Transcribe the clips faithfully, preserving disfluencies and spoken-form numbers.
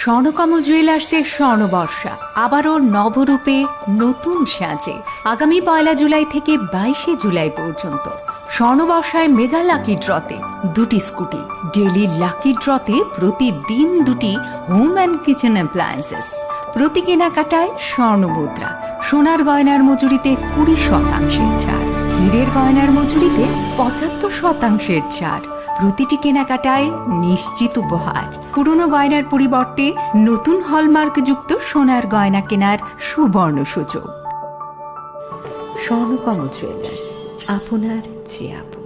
স্বর্ণকমল জুয়েলার্সের স্বর্ণবর্ষা, আবারও নবরূপে নতুন সাজে। আগামী পয়লা জুলাই থেকে বাইশে জুলাই পর্যন্ত স্বর্ণবর্ষায় মেগা লাকি ড্রতে দুটি স্কুটি, ডেইলি লাকি ড্রতে প্রতিদিন দুটি হোম অ্যান্ড কিচেন অ্যাপ্লায়েন্সেস, প্রতি কেনাকাটায় স্বর্ণ মুদ্রা, সোনার গয়নার মজুরিতে কুড়ি শতাংশের ছাড়, হীরের গয়নার মজুরিতে পঁচাত্তর শতাংশের ছাড়, প্রতিটি কেনাকাটায় নিশ্চিত উপহার। পুরনো গয়নার পরিবর্তে নতুন হলমার্কযুক্ত সোনার গয়না কেনার সুবর্ণ সুযোগ। স্বর্ণকমল জুয়েলার্স, আপনার যে আপন।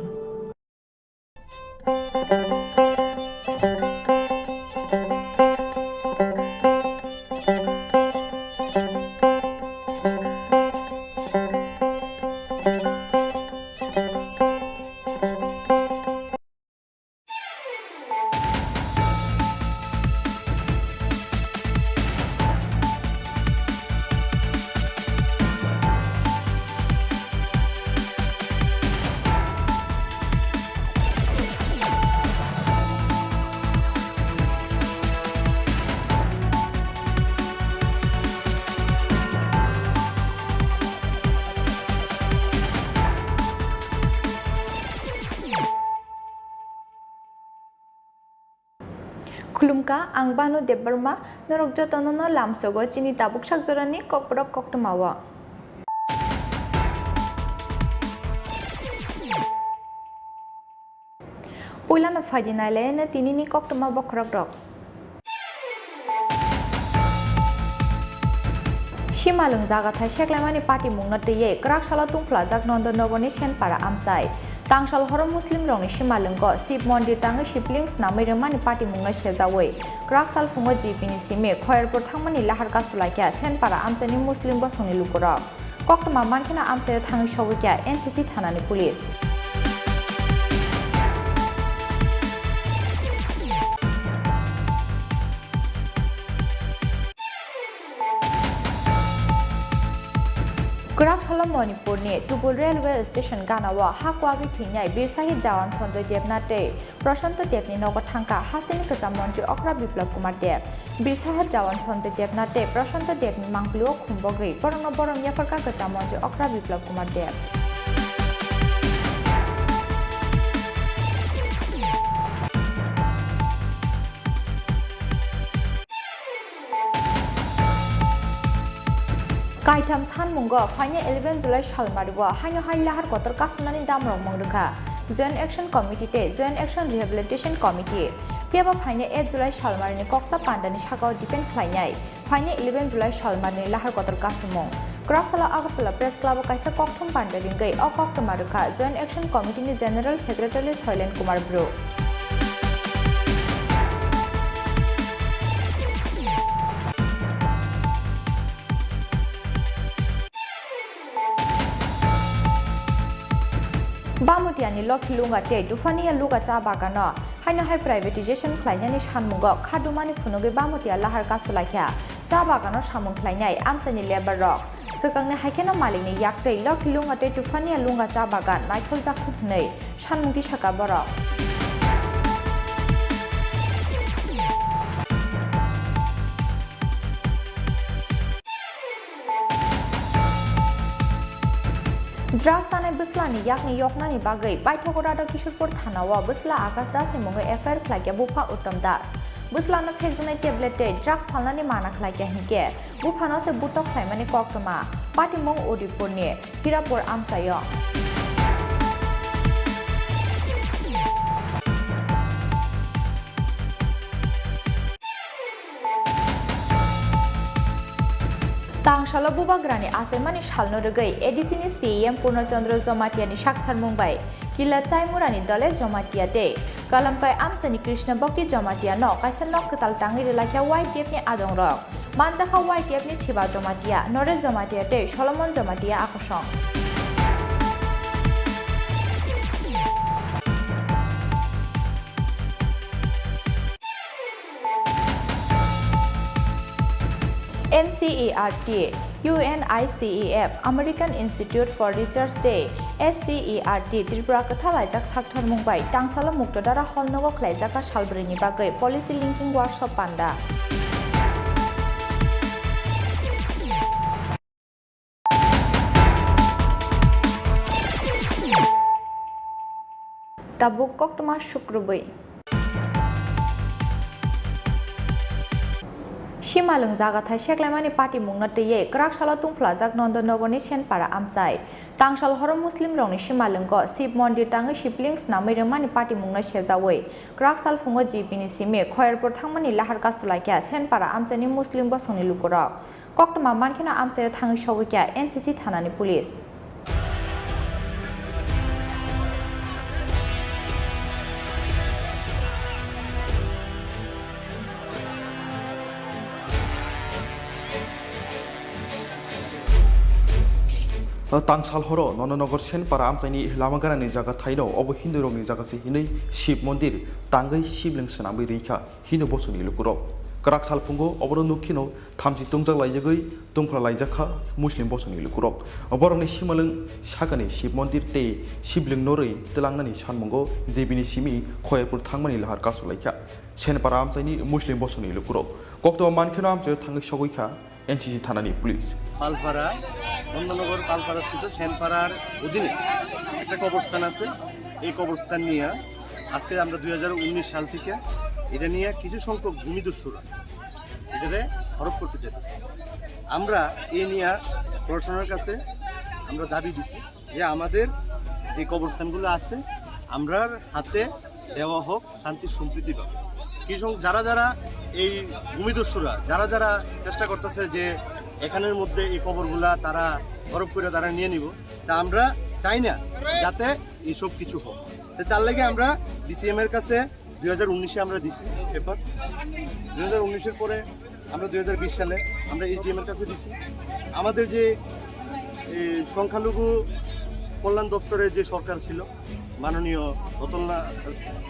Khulumkha, ang Banu Debbarma, norok jotono no lamsogo chini tabuk sak jorani kokborok koktwmao. Puilano phaidi nailaino tinini koktwma bokhorokrok. Simalwng jagathai seklaimani patimungno twiwi kwraksalo tungphlajak Nondonogorni Senpara amchai. Tangsal horo Muslimrokni simalwngo Shiv Mondir tangwi Shivling snamwi rwmani patimungno sejawi kwraksal phungo G P ni simi Khoyerpur thangmani lahar kasulaikha Senpara amchaini Muslim bosongni lukurok. Koktwma mankheno amchaio thangwi sogwikha N C C thanani police. Kwraksalo Manipurni Tubul Railway Station ganao ha kwagwi thwinai Bir Shahid Jawan Sanjay Debnath tei Prashanta Debni nogo thangkha hasteni kwcham montri Okra Biplab Kumar Deb. Bir Shahid Jawan Sanjay Debnath tei Prashanta Debni mangpilio khumbogwi borokno borom yapharkha kwcham montri Okra Biplab Kumar Deb. Kaitham sanmungo phainai eleven July salmario haino hai lahar kotor kasunani damrok mung rwkha Joint Action Committee tei Joint Action Rehabilitation Committee. Phiyaba phainai eight July salmarini koksa pandani sakao depend khlainai phainai eleven July salmarini lahar kotor kasumung. Kwraksalo Agartala Press Club o kaisa kokthum panda ringwi o koktwma rwkha Joint Action Committee ni General Secretary Soilen Kumar Bru. Bamutiani Lokhi Lunga tei Tufania Lunga cha bagano haino hai privatization khlainani sanmungo khadumani phunugwi Bamutia lahar kasulaikha cha bagano samung khlainai amchaini labour rok. Swkangni haikheno malikni yaktwi Lokhi Lunga tei Tufania Lunga cha bagan naikholjak thung hwnwi sanmung tisakha borok. Drugs chanai bwslani yakni yoknani bagwi Paithakura do Kishorpur thanao bwsla Akash Das ni mungwi F I R khlaikha bupha Uttom Das. Bwslano phekjaknai tablet tei drugs phalnani mana khlaikha hinkhe buphano se butok khlaimani koktwma. Patimung Udaipurni Hirapur amchaio. Tangsalo bubagrani achaimani salno rwgwi A D C ni C E M Purno Chandra Jamatia ni saktharmung bai Kila Chaimurani dole Jamatia tei Kalamkai amchaini Krishna Bhakti Jamatia no kaisa nok kwtal tangwi rwlaikha Y T F ni adongrok. Manjakha Y T F ni Siba Jamatia, Noresh Jamatia tei Solomon Jamatia akosong. N C E R T, U N I C E F, American Institute for Research tei S C E R T Tripura kwthalaijak sakthormung bai tangsalo Muktodara Hall nogo khlaijak salbrwini bagwi policy linking workshop panda. Tabuk koktwma sukrubwi. Simalwng jagathai seklaimani patimungno twiwi kwrak salo tungphlajak Nondonogorni Senpara amchai. Tangsal horo Muslimrokni simalwngo Shiv Mondir tangwi Shivling swnamwi rwmani patimungno sejawi kwrak sal phungo G P ni simi Khoyerpur thangmani lahar kasulaikha Senpara amchaini Muslim bosongni lukurok. Koktwma mankheno amchaio thangwi sogwikha N C C thanani police. Tangsal horo Nondonogor Senpara amchaini lama ganani jaga thaino obo Hindurokni jaga se hinwi Shiv Mondir tangwi Shivling swnamwi rwikha Hindu bosongni lukurok. Kwrak sal phungo obono nukkhino thamchi tungjak laijagwi tungphla laijakha Muslim bosongni lukurok. Borokni simalwng sakani Shiv Mondir tei Shivling norwi twlangnani sanmungo J B ni simi Khoyerpur thangmani lahar kasulaikha Senpara amchaini Muslim bosongni lukurok. Koktwma mankheno amchaio thangwi sogwikha N C C thanani police. Palpara, Nandangar পালপাড়া স্থিত সেনপাড়ার অধীনে একটা কবরস্থান আছে। এই কবরস্থান নিয়ে আজকে আমরা দুই হাজার উনিশ সাল থেকে এটা নিয়ে কিছু সংখ্যক ভূমিদস্যুরা এটাতে হরপ করতে চাইতেছে। আমরা এই নিয়ে প্রশাসনের কাছে আমরা দাবি দিছি যে আমাদের যে কবরস্থানগুলো আছে আমরার হাতে দেওয়া হোক শান্তি সম্প্রীতিভাবে। কিছু যারা যারা এই ভূমিদস্যুরা যারা যারা চেষ্টা করতেছে যে এখানের মধ্যে এই কবরগুলা তারা হরপ করে তারা নিয়ে নিব, তা আমরা চাই না যাতে এইসব কিছু হোক। তো তার লাগি আমরা ডিসিএম এর কাছে দুই হাজার উনিশে আমরা দিছি পেপার, দুই হাজার উনিশের পরে আমরা দুই হাজার বিশ সালে আমরা এসডিএম এর কাছে দিছি। আমাদের যে এই সংখ্যালঘু কল্যাণ দপ্তরের যে সরকার ছিল, মাননীয় রতনলা-,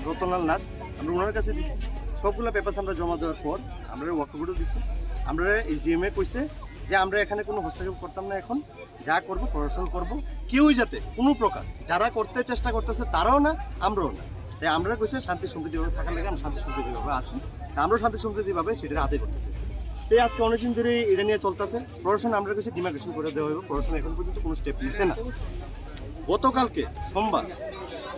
রতনলাল নাথ, আমরা ওনার কাছে দিছি। সবগুলা পেপার আমরা জমা দেওয়ার পর আমরা ওয়াকফ বোর্ডও দিছি। আমরা এসডিএম এ কইছে যে আমরা এখানে কোনো হস্তক্ষেপ করতাম না এখন, যা করব প্রশাসন করব, কেউই যাতে কোনো প্রকার যারা করতে চেষ্টা করতেছে তারাও না, আমরাও না। তাই আমরা কইছে শান্তি সম্প্রীতিভাবে থাকার লাগে আমরা শান্তি সম্প্রীতিভাবে আছি, তা আমরাও শান্তি সম্প্রীতিভাবে সেটা আদায় করতে চাই। তাই আজকে অনেকদিন ধরে এটা নিয়ে চলতেছে, প্রশাসন আমরা কইছে ডিমার্কেশন করে দেওয়া হবে, প্রশাসন এখন পর্যন্ত কোনো স্টেপ নিছে না। গতকালকে সোমবার,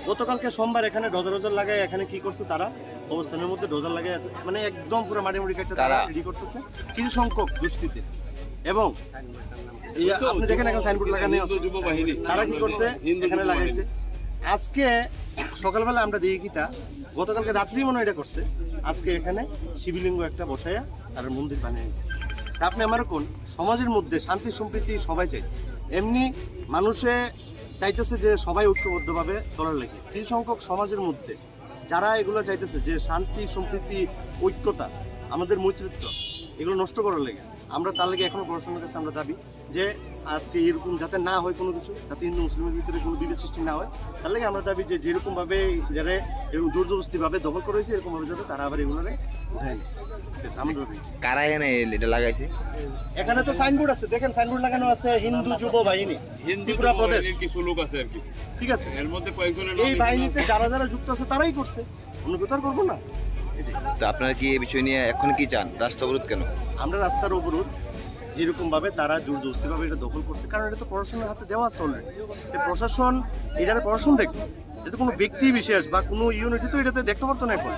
গতকালকে সোমবার এখানে ডজার ডজার লাগায়, এখানে কি করছে তারা অবস্থানের মধ্যে ডজার লাগায়, মানে একদম পুরো মাটি মুড়ি কাটতে তারা তারা রেডি করতেছে কিছু সংখ্যক দুষ্কৃতী। এবং এই আপনি দেখেন এখানে সাইনবোর্ড লাগানো আছে। হিন্দু যুব বাহিনী। তারা কি করছে? হিন্দু এখানে যুব বাহিনী। লাগাইছে। আজকে সকালবেলা আমরা দেখি কিতা, গতকালকে রাত্রি মনে হয় এটা করছে, আজকে এখানে শিবলিঙ্গ একটা বসাইয়া তার মন্দির বানিয়ে নিচ্ছে। তা আপনি আমার কোন সমাজের মধ্যে শান্তি সম্প্রীতি সবাই চাই, এমনি মানুষে চাইতেছে যে সবাই ঐক্যবদ্ধভাবে চলার লাগে। কিছু সংখ্যক সমাজের মধ্যে যারা এগুলো চাইতেছে যে শান্তি সম্প্রীতি ঐক্যতা আমাদের মৈত্রীত্ব এগুলো নষ্ট করার লাগে, আমরা তার লাগে এখনো প্রশাসনের কাছে আমরা দাবি যে আজকে এরকম যাতে না হয় কোনো কিছু, যাতে হিন্দু মুসলিমের ভিতরে কোনো বিভেদ সৃষ্টি না হয়। তার লাগে আমরা দাবি যে যেরকম ভাবে যারা এরকম জোর জবরদস্তি ভাবে দখল করা হয়েছে, এরকম ভাবে যাতে তারা আবার এগুলোরে উঠায় নেয়। সেটা আমাদের দাবি। কারা এনে এটা লাগাইছে? এখানে তো সাইনবোর্ড আছে, দেখেন সাইনবোর্ড লাগানো আছে হিন্দু যুব বাহিনী, হিন্দু ত্রিপুরা যুব প্রদেশ। বাহিনীর কিছু লোক আছে আর কি। ঠিক আছে, এর মধ্যে কয়েকজনের নাম এই এখানে বাহিনীতে আছে। যারা যারা যুক্ত আছে তারাই করছে, অন্য কেউ তো আর করবো না। এটাই। তো আপনারা কি এই বিষয় নিয়ে এখন কি চান? রাস্তা অবরোধ কেন? আমরা রাস্তার অবরোধ, যেরকম ভাবে তারা জোর জবরদস্তি ভাবে এটা দখল করছে, কারণ এটা তো প্রশাসনের হাতে দেওয়া আছে already। তো প্রশাসন, এটা প্রশাসন দেখবে, এটা তো কোনো ব্যক্তি বিশেষ বা কোনো ইউনিটি তো এটাতে দেখতে পারতো না এখন।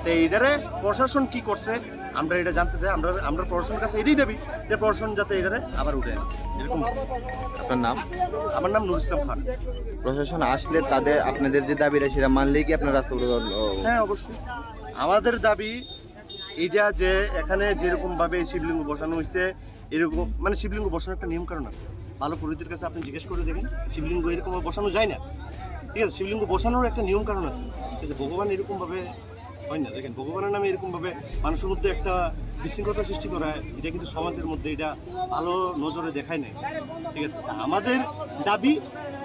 তো এটারে প্রশাসন কি করছে, আমরা এটা জানতে চাই, আমরা, আমরা প্রশাসনের কাছে এটাই দাবি যে প্রশাসন যাতে এটারে আবার উঠে আনে। এরকম। আপনার নাম? আমার নাম নুর ইসলাম খান। প্রশাসন আসলে তাদের, আপনাদের যে দাবিটা সেটা মানলেই কি আপনারা রাস্তা অবরোধ, ও, হ্যাঁ, অবশ্যই। আমাদের দাবি এইটা যে এখানে যেরকম ভাবে শিবলিঙ্গ বসানো হয়েছে, এরকম মানে শিবলিঙ্গ বসানোর একটা নিয়ম কানুন আছে। ভালো পুরোহিতের কাছে আপনি জিজ্ঞেস করে দেখেন, শিবলিঙ্গ এরকম ভাবে বসানো যায় না, ঠিক আছে? শিবলিঙ্গ বসানোর একটা নিয়ম কানুন আছে, ঠিক আছে? ভগবান এরকম ভাবে হয় না। দেখেন, ভগবানের নামে এরকম ভাবে মানুষের মধ্যে একটা বিশৃঙ্খলতা সৃষ্টি করা, এটা কিন্তু সমাজের মধ্যে এটা ভালো নজরে দেখায় নাই, ঠিক আছে? তা আমাদের দাবি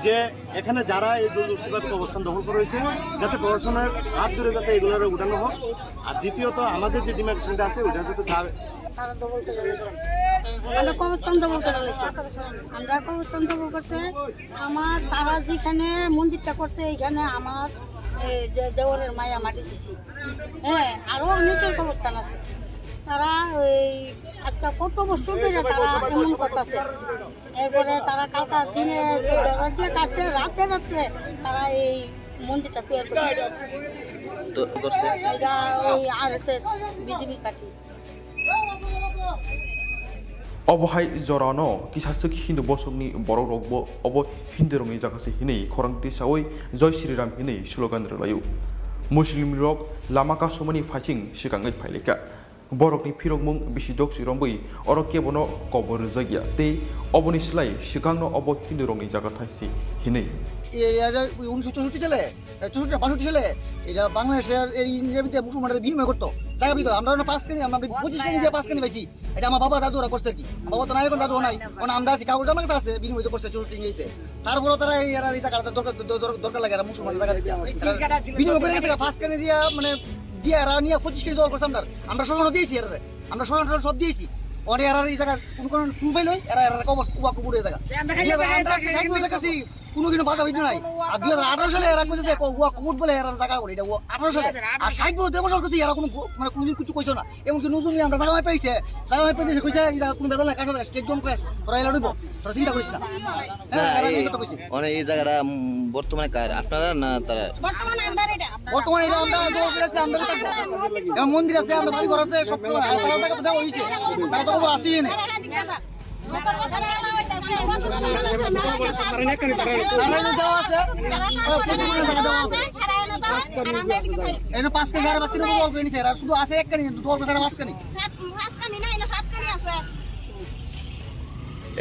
যে এখানে যারা এই জোর জবরদস্তিভাবে অবস্থান দখল করে রয়েছে, যাতে প্রশাসনের হাত ধরে যাতে এগুলোরে উঠানো হোক। আর দ্বিতীয়ত আমাদের যে ডিমার্কেশনটা আছে, ওটা যাতে দা- তারা দখল করে রয়েছে। আমরা কবরস্থান দখল করে রয়েছে। আমরা কবরস্থান দখল করছে। আমার তারা যেখানে মন্দিরটা করছে, এইখানে আমার, এ, দে-, দেওরের মায়া মাটি দিছি। হ্যাঁ, আরো অনেকের কবরস্থান আছে। তারা ওই আজকে কত বছর ধরে তারা এমন করতেছে। এরপরে তারা কালকার দিনে দরজা দিয়ে কাটছে, রাতে রাত্রে তারা এই মন্দিরটা তৈরি করছে। তো করছে। এটা ওই RSS, BJP party. Obo hai jorano kisaswk Hindu bosongni borokrokbo obo Hindurokni jaga se hinwi khorang tisawi Jai Shri Ram hinwi slogan rwlaio. Muslimrok lama kasumani phaising swkangwi phailaikha. Borokni phirokmung bisi doksi rombwi oro kebono kobor rwjakya tei oboni slai swkangno obo Hindurokni jaga thaisi hinwi. এই এরিয়াটা ওই উনিশশো চৌষট্টি সালে, এ, চৌষট্টি না বাষট্টি সালে এটা বাংলাদেশের এই ইন্ডিয়ার ভিতরে মুসলমানরা বিনিময় করতো। জায়গা ভিতরে আমরা ওখানে পাঁচ কানি, আমরা পঁচিশ কানি দিয়ে পাঁচ কানি পাইছি। এটা আমার বাবা দাদু ওরা করছে আর কি। আমার বাবা তো নাই, এখন দাদু নাই। এখন আমরা আছি, কাগজ আমার কাছে আছে, বিনিময় তো করছে চৌষট্টি ইংরেজিতে। তারপরে তারা এই এরা এই টাকাটা দরকার, দর-, দর-, দরকার লাগে, এরা মুসলমান টাকা দিতে। বিনিময় করে গেছে, পাঁচ কানি দিয়ে, মানে, দিয়ে এরা নিয়ে পঁচিশ কানি জোগাড় করছে আমরা। আমরা স্বর্ণ দিয়েছি এরা, আমরা স্বর্ণ সব দিয়েছি। ওরে এরা এই জায়গা কোনো কোনো ফুল ফাইল হয়, এরা, এরা কবর, কুবা কুবুর এই জায়গা। আমরা আছি, ষাট বছর কাছে কোনো কিছু বাধা বিঘ্ন নাই। আর দুই হাজার আঠারো সালে এরা কইছে যে, ও, ওয়াক কোড বলে এরা জায়গা করে, এটা ও আঠারো সালে। আর ষাট বছর, দেড় বছর করছে, এরা কোনো গো-, মানে কোনোদিন কিছু কইছে না। এমনকি নজরুল মিয়া আমরা জায়গা পাইছে, জায়গা পাইছে, কইছে, "এটা কোনো বেদনা কাটা যায়, একদম ক্লাস, ওরা এলা রইব, তোরা চিন্তা করিস না।" হ্যাঁ, না, এরা এই, এই কথা কইছে। মানে এই জায়গাটা, উম, বর্তমানে কার? আপনারা না তারা? বর্তমানে আমরা এটা। বর্তমানে এটা আমরা দখল করে আছি, আমরা এটা থাকবো। এমন মন্দির আছে, আমরা বাড়ি ঘর আছে, সব কিছু আছে, তারা জায়গা তো দেওয়া হইছে। তারা তো কোনো আসেই না। বছর বছর মেলা হইতাছে, বছর বছর মেলা হইতাছে। তারা এনে দেওয়া আছে। হ্যাঁ, প্রচুর পরিমাণে জায়গা দেওয়া আছে। আর আমরা এদিকে থাকি। এনে পাঁচ কানি, সাড়ে পাঁচ কানি দখল করে নিছে, আর শুধু আছে এক কানি, দখল করে তারা পাঁচ কানি। সাত, পাঁচ কানি না, এনে সাত কানি আছে।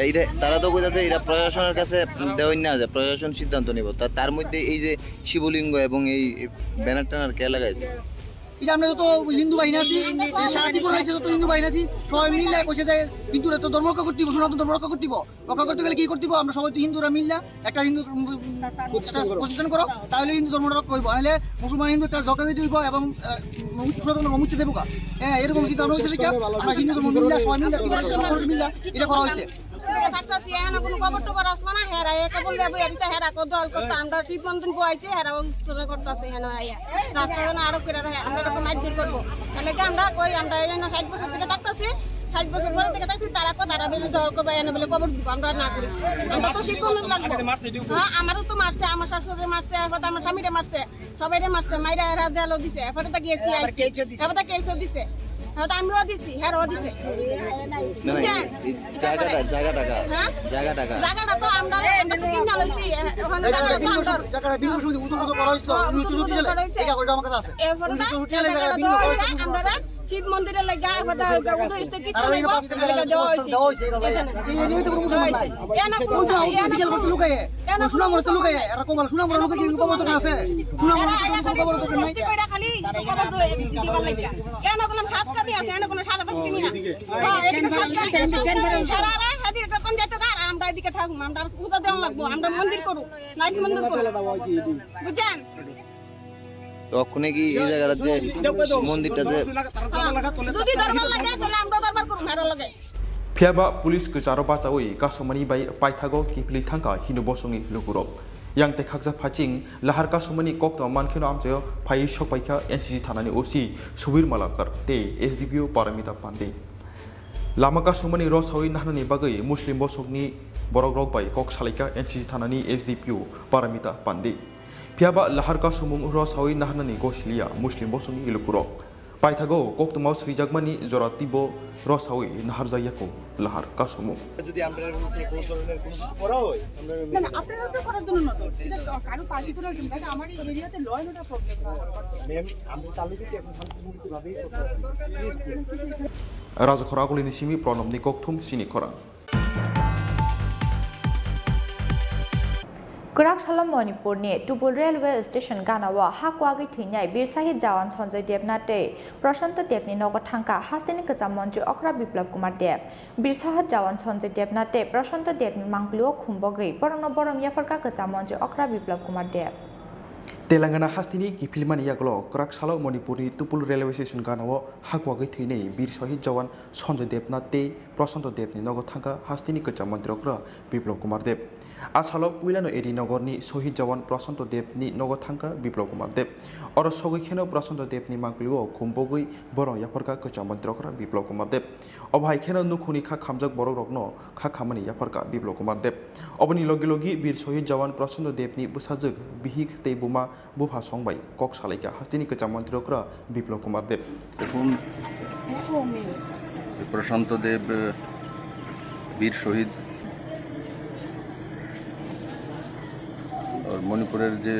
এইটা তারা তো কইতাছে এরা প্রশাসনের কাছে দেওয়াই না, যে প্রশাসন সিদ্ধান্ত নিব। তা-, তার মধ্যে এই যে শিবলিঙ্গ এবং এই ব্যানার ট্যানার কে লাগাইছে? এটা আমরা যত হিন্দু বাহিনী আছি, যে সারা ত্রিপুরা রাজ্যে যত হিন্দু বাহিনী আছি, সবাই মিলে কইছে যে হিন্দুরা তো ধর্ম রক্ষা করতে দিব, সনাতন ধর্ম রক্ষা করতে দিব। রক্ষা করতে গেলে কি করতে দিব? আমরা সবাই তো হিন্দুরা মিললে একটা হিন্দু, উম, উম, প্রতিষ্ঠান করো। প্রতিষ্ঠান করো, তাহলে হিন্দু ধর্মটা রক্ষা হইব। নাহলে মুসলমান হিন্দু একটা ঝগড়া হইতে হইব এবং, আহ, মুসলমান ধর্ম মুছে দেবো গা। হ্যাঁ, এরকম চিন্তা ভাবনা হইতে হইছে। আমরা হিন্দু ধর্ম মিললে, সবাই মিললে, সব মিললে এটা করা হয়েছে। থাকতাছি, এখানে কোনো খবর টবর আসলো না, হেরা এ খবর লেবু এদিকে হেরা কো দল করতে আমরা শিব মন্দির বইছি, হেরা ও করে করতেছে, এখানে আইয়া রাস্তা যেন আরো করে রাখে, আমরা এরকম মারধর করবো। তাহলে কি আমরা কই, আমরা এই জন্য ষাট বছর থেকে থাকতেছি, ষাট বছর পরে থেকে থাকছি, তারা কো তারা বেশি দল করবে, এনে বলে খবর দিব, আমরা না করি। আমরা তো শিব মন্দির লাগবো। হ্যাঁ, আমারও তো মারছে, আমার শাশুড়ি মারছে, এরপর আমার স্বামীরে মারছে। সবাইরে মারছে, মাইরা এরা জেলও দিছে, এরপরে তো গেছি, আবার আইছি। কেসও দিছে। এবার তো কেসও দিছে। এবার তো আমিও দিছি, হেরাও দিছে। না, না, বুঝছেন? এই, এই জায়গাটা, জায়গাটা কার? হ্যাঁ? জায়গাটা কার? জায়গাটা তো আমরা, আমরা তো কিনা লইছি, এ-, ওখানে জায়গাটা তো আমরা। জায়গাটা বিনিময় সমিতি উদ্যোগ করা হয়েছিল, হ্যাঁ, উনিশশো চৌষট্টি সালে। জায়গাটা এই কাগজটা আমার কাছে আছে। এরপরে তো উনিশশো চৌষট্টি সালে জায়গাটা জায়গাটা বিনিময় করা হয়েছে। আমরা শিব মন্দিরের লাগা, এবার তো উদয় স্থিতি আর এই পাঁচ টাকা দেওয়া হয়েছে। দেওয়া হয়েছে, এই জায়গায়। এখানে। এই এরিয়াতে কোনো মুসলমান নাই। এখানে কোনো ওই যে, ওই যে মুসলমান বিকেল করতে লুকায়। কেন ওই সুনাম করতে লুকায়, এরা কমলা সুনাম করে লুকায়, কিন্তু কবর দোকান আছে। সুনাম এরা, করে এরা খালি কবর দোকান নাই। জবরদস্তি করে খালি কবর দোকান দিবার লাগে। কেন বললাম সাত কানি আছে, এনে কোনো সারা পাঁচ কানি না। হ্যাঁ, এদিকে সাত কানি। সারা রাত হাজির তখন যাইতো কার, আমরা এদিকে থাকুম, আমরা পূজা দেওয়া লাগবো, আমরা মন্দির করুক, নাইট মন্দির করুক। বুঝছেন? তো ওখানে কি এই জায়গাটা যে মন্দিরটা যে যদি দরবার লাগে, তাহলে আমরা দরবার করুম, হেরার লগে। Phiya ba police kwcharo bachaui kasumani bai paithago kiphilwi thangkha Hindu bosongni lukurok. Yang tei khaksa phaching lahar kasumani koktwma mankheno amchaio phaiwi sokpaikha N C C thanani O C Subir Malakar tei S D P O Paramita Pandey. Lama kasumani rw saui nahnani bagwi Muslim bosongni borokrok bai kok salaikha N C C thanani S D P O Paramita Pandey. Phiya ba lahar kasumung rw saui naharnani gosiliya Muslim bosongni lukurok. Paithago koktwmao swijakmani jora teibo rw saui naharjakyaku lahar kasumung. যদি আমরা এর উপরে কোনো ধরনের কোনো কিছু করা হয়, আমরা না, না, আপনারা তো করার জন্য নতুন। এটা তো কারো পার্টি করার জন্য, তাই না? আমার এই এরিয়াতে law and order problem. Ma'am, আমরা তাহলে কিন্তু এখন শান্তি শান্তিভাবেই করতে পারি। Please, ma'am. Rajakhor Agulini simi Pranobni kokthum sini khorang. Kwrak salo Manipurni Tubul Railway Station ganao ha kwagwi thwinai Bir Shahid Jawan Sanjay Debnath tei Prashanta Debni nogo thangkha hasteni kwcham montri okra Biplab Kumar Deb. Bir Shahid Jawan Sanjay Debnath tei Prashanta Debni mangpilio khumbogwi borokno borom yapharkha kwcham montri okra Biplab Kumar Deb. Telangana hasteni kiphilmani yagulo kwrak salo Manipurni Tubul Railway Station ganao ha kwagwi thwinai Bir Shahid Jawan Sanjay Debnath tei Prashanta Debni nogo thangkha hasteni kwcham montri okra Biplab Kumar Deb. A salo puilano Edi Nogorni Shahid Jawan Prashanta Debni nogo thangkha Biplab Kumar Deb. Oro sogwi kheno Prashanta Debni mangpilio khumbogwi borom yapharkha kwcham montri okra Biplab Kumar Deb. Obo hai kheno nukhungni kha khamjak borokrokno kha khammani yapharkha Biplab Kumar Deb. Oboni logi logi Bir Shahid Jawan Prashanta Debni bwsajwk, bihik tei buma Buphasong bai kok salaikha hasteni kwcham montri okra Biplab Kumar Deb. এখন এই প্রশান্ত দেব, আহ, বীর শহীদ, আর মণিপুরের যে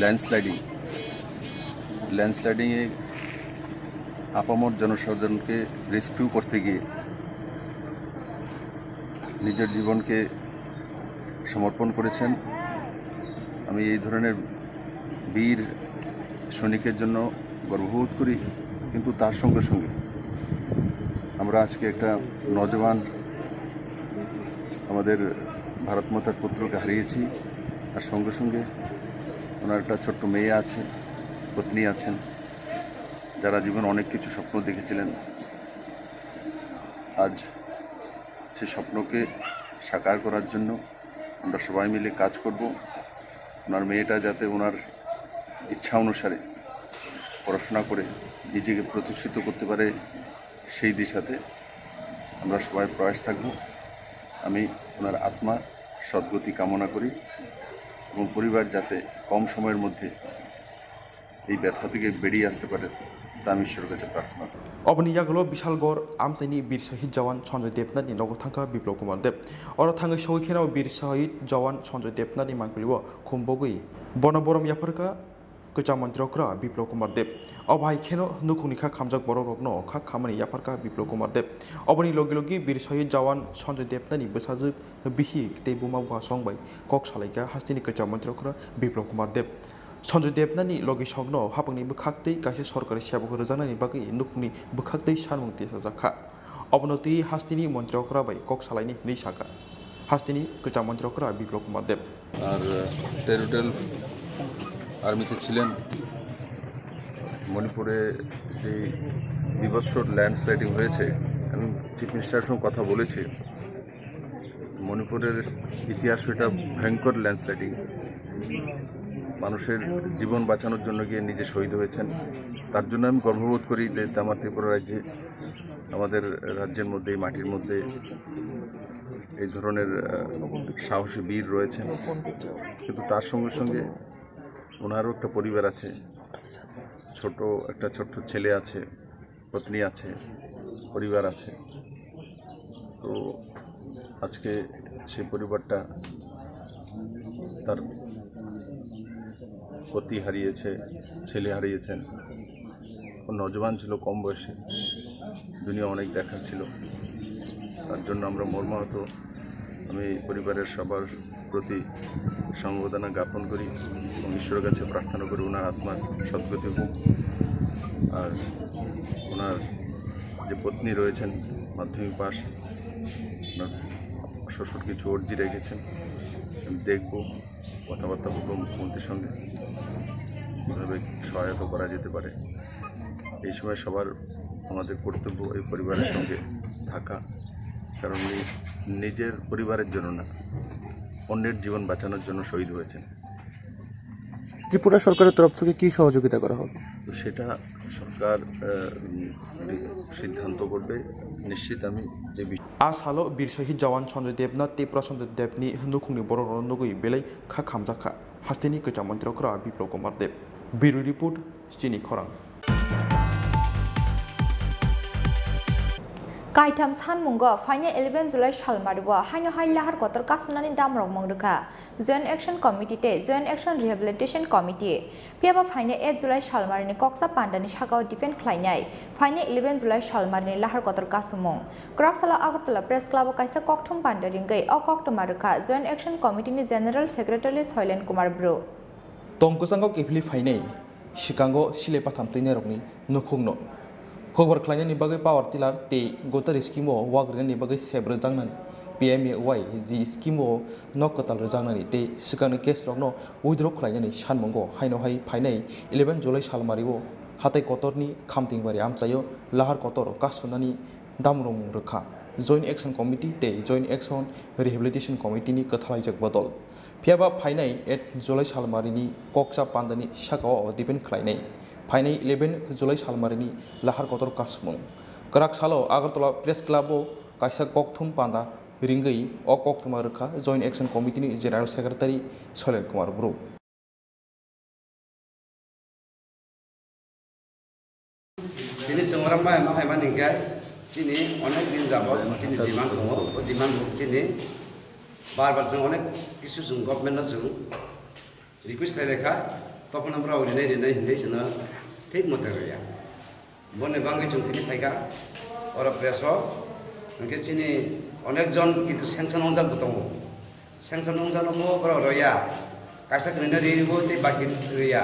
ল্যান্ডস্লাইডিং, ল্যান্ডস্লাইডিংয়ে আপামর জনসাধারণকে রেস্কিউ করতে গিয়ে নিজের জীবনকে সমর্পণ করেছেন। আমি এই ধরনের বীর সৈনিকের জন্য গর্ববোধ করি, কিন্তু তার সঙ্গে সঙ্গে আমরা আজকে একটা নজওয়ান আমাদের ভারত মাতার পুত্রকে হারিয়েছি। আর সঙ্গে সঙ্গে ওনার একটা ছোট্ট মেয়ে আছে, পত্নী আছেন, যারা জীবনে অনেক কিছু স্বপ্ন দেখেছিলেন। আজ সে স্বপ্নকে সাকার করার জন্য আমরা সবাই মিলে কাজ করব। ওনার মেয়েটা যাতে ওনার ইচ্ছা অনুসারে পড়াশোনা করে নিজেকে প্রতিষ্ঠিত করতে পারে, সেই দিশাতে আমরা সবাই প্রয়াস থাকব। আমি ওনার আত্মার সদ্গতি কামনা করি এবং পরিবার যাতে কম সময়ের মধ্যে এই ব্যথা থেকে বেরিয়ে আসতে পারে, তা আমি ঈশ্বরের কাছে প্রার্থনা করি। Oboni yagulo Bishalgarh amchaini Bir Shahid Jawan Sanjoy Debnath ni nogo thangkha Biplab Kumar Deb. Oro thangwi sogwi kheno Bir Shahid Jawan Sanjoy Debnath ni mangpili o khum bogwi bono borom yapharkha kwcham montri okra Biplab Kumar Deb. Obo hai kheno nukhungni kha khamjak borok rokno kha khamani yapharkha Biplab Kumar Deb. Oboni logi logi Bir Shahid Jawan Sanjoy Debnath ni bwsajwk, bihik tei buma buphasong bai kok salaikha hasteni kwcham montri okra Biplab Kumar Deb. Sanjoy Debnath ni logisokno hapangni bwkhaktwi kaisa sorkari sebok rwjaknani bagwi nukhungni bwkhaktwi sanmung tisajakha. Obono twi hasteni montri okra bai kok salaini hwnwi sakha hasteni kwcham montri okra Biplab Kumar Deb. আর টেরিটোরিয়াল আর্মিতে ছিলেন। মণিপুরে যে বিভৎস ল্যান্ডস্লাইডিং হয়েছে, আমি চিফ মিনিস্টারের সঙ্গে কথা বলেছি। মণিপুরের ইতিহাস এটা ভয়ঙ্কর ল্যান্ডস্লাইডিং। মানুষের জীবন বাঁচানোর জন্য গিয়ে নিজে শহীদ হয়েছেন। তার জন্য আমি গর্ববোধ করি যে আমার ত্রিপুরা রাজ্যে, আমাদের রাজ্যের মধ্যে, এই মাটির মধ্যে এই ধরনের, আহ, সাহসী বীর রয়েছেন। কিন্তু তার সঙ্গে সঙ্গে ওনারও একটা পরিবার আছে, ছোট একটা ছোট্ট ছেলে আছে, পত্নী আছে, পরিবার আছে। তো আজকে সেই পরিবারটা তার পতি হারিয়েছে, ছেলে হারিয়েছেন। ও নজওয়ান ছিল, কম বয়সে, দুনিয়া অনেক দেখার ছিল। তার জন্য আমরা মর্মাহত। আমি পরিবারের সবার প্রতি সমবেদনা জ্ঞাপন করি এবং ঈশ্বরের কাছে প্রার্থনা করি ওনার আত্মার সদ্গতি হোক। আর ওনার যে পত্নী রয়েছেন, মাধ্যমিক পাস, ওনার শ্বশুর কিছু অর্জি রেখেছেন, আমি দেখব, কথাবার্তা বলবো মুখ্যমন্ত্রীর সঙ্গে, কীভাবে সহায়তা করা যেতে পারে। এই সময় সবার আমাদের কর্তব্য এই পরিবারের সঙ্গে থাকা, কারণ উনি নিজের পরিবারের জন্য না, অন্যের জীবন বাঁচানোর জন্য শহীদ হয়েছেন। ত্রিপুরা সরকারের তরফ থেকে কি সহযোগিতা করা হবে? তো সেটা সরকার, আহ, উম, সিদ্ধান্ত করবে। নিশ্চিত আমি যে বিষয়ে A salo Bir Shahid Jawan Sanjoy Debnath tei Prashanto Debni nukhungni borok rokno nugwi belai kha khamjakha hasteni kwcham montri okra Biplab Kumar Deb. Bureau Report, Chini Khorang. Kaitham sanmungo phainai eleven July salmario haino hai lahar kotor kasunani damrok mung rwkha Joint Action Committee tei Joint Action Rehabilitation Committee. Phiya ba phainai eight July salmarini koksa pandani sakao defend khlainai phainai eleven July salmarini lahar kotor kasumung. Kwrak salo Agartala Press Club o kaisa kokthum panda ringwi o koktwma rwkha Joint Action Committee ni General Secretary Soilen Kumar Bru. Tong kwchango kiphilwi phainai. Swkango silai patham twinairokni nukhungno hukbar khlainani bagwi power tiller tei gotari scheme o wak rinani bagwi sep rwjaknani, P M A Y G scheme o nok kwtal rwjaknani tei swkangni case rokno withdraw khlainani sanmungo haino hai phainai eleven July salmario hatai kotorni Khamtingbari amchaio lahar kotor kasunani damrung rwkha Joint Action Committee tei Joint Action Rehabilitation Committee ni kwthalaijak bodol. Phiya ba phainai eight July salmarini koksa pandani sakao defend khlainai phainai eleven July salmarini lahar kotor kasumung. Kwrak salo Agartala Press Club o kaisa kokthum panda ringwi o koktwma rwkha Joint Action Committee ni General Secretary Soilen Kumar Bru. Bai ma phaimani hwnkhe chini onek din jabot chini demand tongo, o demand bo chini bar bar chwng onek kisu chwng government no chwng request khlai laikha, tokhono borok rinai rinai hinwi chwngno thik mote rwya. Boni bagwi chwng tini phaikha oro press o, hwnkhe chini onek jon kintu sanction wngjak bo tongo. Sanction wngjakno bo borok rwya, kaisa kwnwino ribo tei baki rwya.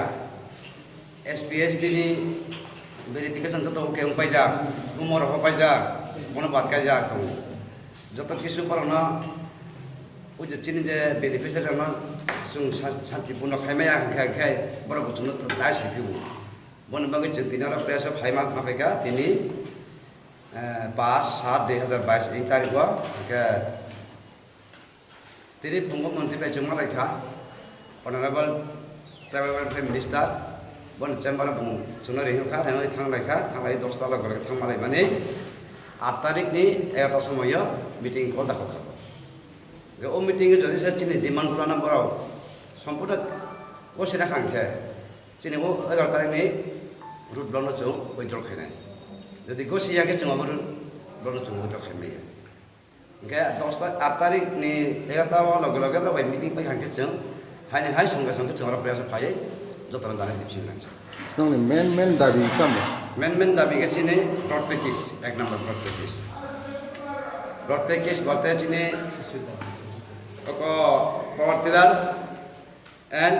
S P S B ni verification joto okay wng paijak, umor rok paijak, bono bad kaijak tongo. Joto kisu borokno o je chini je beneficiary rokno chwng sa-, santipurno khai maya hwnkhe, hwnkhe borok bo chwngno dai si phio. Boni bagwi chwng tini oro press o phai ma, ma phaikha tini, eh, paanch saat dui hazar bais ing tarik o, hwnkhe tini phungo montri bai chwng ma laikha, Honorable Tribal Welfare Minister, boni chamber o bung chwngno ring kha, ringwi thang laikha, thang lai dosta lok lok thang ma laimani, aat tarik ni egarota somoi o meeting call dakhok kha. Hwnkhe o meeting o jodi se chini demand gulano borok sompurno gosina kha hwnkhe, chini o egarota tarik ni road block no chwng withdraw khainai. Jodi gosi ya khe chwng abo road block no chwng withdraw khai maya. Hwnkhe dosta, aat tarik ni egarota o loge loge borok bai meeting pai kha hwnkhe chwng haini hai songkhe songkhe chwng oro press o phaiwi jotono janai di phiyok nai. Nongni main, main dabi tamo? Main, main dabi khe chini road package, ek number road package. Road package bolte chini oko power tiller and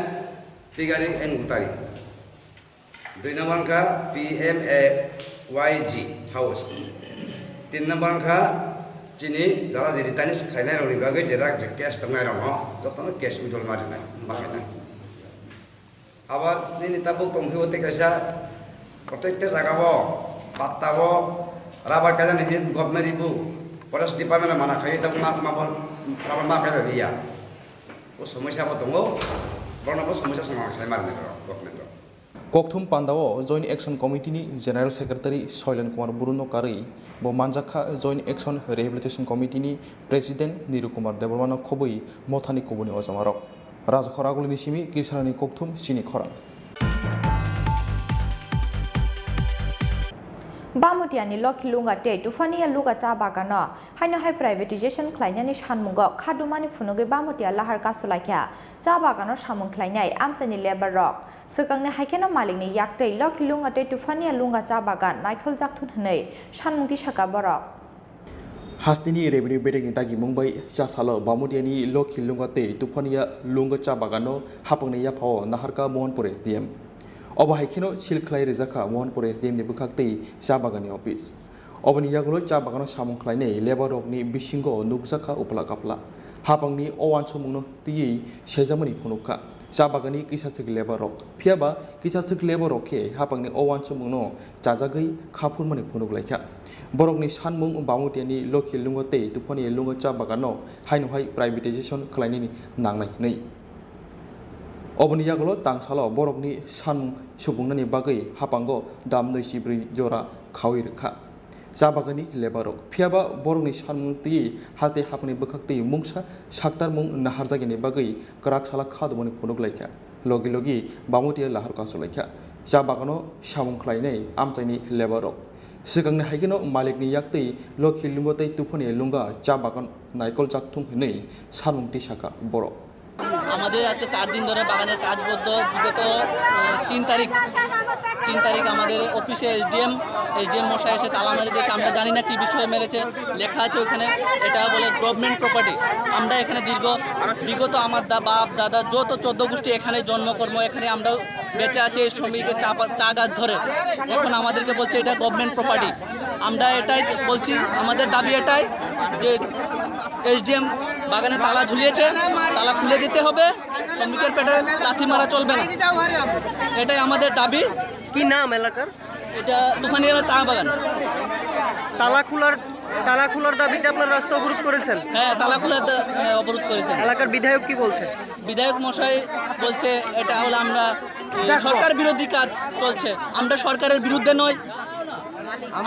tigari and gutari. Dui number wngkha P M A Y G house. Tin number wngkha chini jara je returns khlainai rokni bagwi je rak je cash tongnai rokno jotono cash withdrawal ma rinai, ma khainai. Abar nini tabuk tongphio tei kaisa protected jaga o patta o rubber kaisa ni hin government ribu forest department mana khai tabuk ma, ma, rubber ma kaisa riya. O somosya bo tongo, borokno bo somosya soman khlai ma rinai borok government rok. Kokthum pandao Joint Action Committee ni General Secretary Soilen Kumar Bru no karwi bo manjakha Joint Action Rehabilitation Committee ni President Niru Kumar Debbarma no khobwi mothani kubuni ojamarok. Rajakhor agulini simi Krishnani Kokthum chini khorang. Bamutiani Lokhi Lunga tei Tufania Lunga cha bagano haino hai privatization khlainani sanmungo khadumani phunugwi Bamutia lahar kasulaikha. Cha bagano samung khlainai amchaini labour rok. Swkangni haikheno malikni yaktwi Lokhi Lunga tei Tufania Lunga cha bagan naikholjak thun hwnwi sanmung tisaka borok. Hasteni revenue bedekni dagimung bai cha salo Bamutiani Lokhi Lunga tei Tufania Lunga cha bagano hapangni yaphao naharka Mohanpur S D M. Obo hai kheno seal khlai rijakha Mohanpur S D M ni bwkhak tei cha baganni office. Oboni yagulo cha bagano samung khlainai labour rokni bisingo nukjakha upla kapla. Hapangni o uansukmungno twiwi saijakmani phunukha. Cha baganni kisaswk labour rok. Phiyaba kisaswk labour rok khe hapangni o uansukmungno chajagwi khaphurmani phunuk laikha. Borokni sanmung Bamutiani Lokhi Lungo tei Tufania Lungo cha bagano haino hai privatization khlainani nangnai hwnwi. Oboni yagulo tangsalo borokni sanmung supungnani bagwi hapango dam nwi si brwi jora khaui rwkha. Cha bagani labour rok. Phiyaba borokni sanmung twiwi haste hapni bwkhak twi mungsa saktarmung naharjakni bagwi kwrak sala khadumani phunuk laikha. Logi logi Bamutia lahar kasulaikha. Cha bagano samung khlainai amchaini labour rok. Swkangni hai kheno malikni yaktwi Lokhi Lungo tei Tufania Lunga cha bagan naikol jak thung hwnwi sanmung tisaka borok. আমাদের আজকে চার দিন ধরে বাগানের কাজ বন্ধ। বিগত, আহ, তিন তারিখ, তিন তারিখ আমাদের অফিসে এসডিএম, এসডিএম মশাই এসে তালা মেরে দিয়েছে। আমরা জানি না কী বিষয়ে মেরেছে, লেখা আছে ওখানে, এটা বলে গভর্নমেন্ট প্রপার্টি। আমরা এখানে দীর্ঘ, বিগত আমার দা-, বাপ দাদা যত চোদ্দ গোষ্ঠী এখানে জন্মকর্ম, এখানে আমরা বেঁচে আছি এই শ্রমিকের চা পা-, চা গাছ ধরে। এখন আমাদেরকে বলছে এটা গভর্নমেন্ট প্রপার্টি। আমরা এটাই বলছি, আমাদের দাবি এটাই যে এসডিএম বাগানে তালা ঝুলিয়েছে, তালা খুলে দিতে হবে, শ্রমিকের পেটে লাথি মারা চলবে না, এটাই আমাদের দাবি। কি নাম এলাকার? এটা তুফানিয়া চা বাগান। তালা খোলার, তালা খোলার দাবিতে আপনারা রাস্তা অবরোধ করেছেন? হ্যাঁ, তালা খোলার দা-, হ্যাঁ, অবরোধ করেছেন। এলাকার বিধায়ক কি বলছে? বিধায়ক মশাই বলছে, এটা হলো আমরা, এ, সরকার বিরোধী কাজ চলছে। আমরা সরকারের বিরুদ্ধে নই,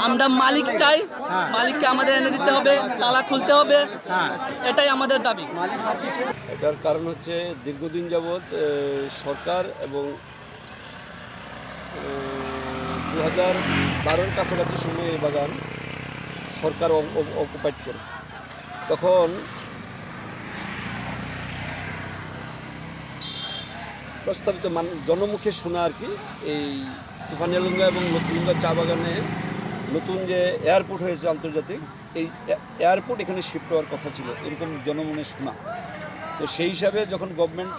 আমরা মালিক চাই, হ্যাঁ। মালিককে আমাদের এনে দিতে হবে, তালা খুলতে হবে, হ্যাঁ। এটাই আমাদের দাবি। এটার কারণ হচ্ছে দীর্ঘদিন যাবৎ, এ, সরকার এবং, এ, দু হাজার বারোর কাছাকাছি সময় এই বাগান সরকার অ-, অ-, অকুপাইড করে। তখন প্রস্তাবিত মান-, জনমুখে শোনা আর কি, এই তুফানিয়ালুঙ্গা এবং লক্ষ্মীলুঙ্গা চা বাগানে নতুন যে এয়ারপোর্ট হয়েছে আন্তর্জাতিক, এই এ-, এয়ারপোর্ট এখানে শিফট হওয়ার কথা ছিল, এরকম জনমনে শোনা। তো সেই হিসাবে যখন গভর্নমেন্ট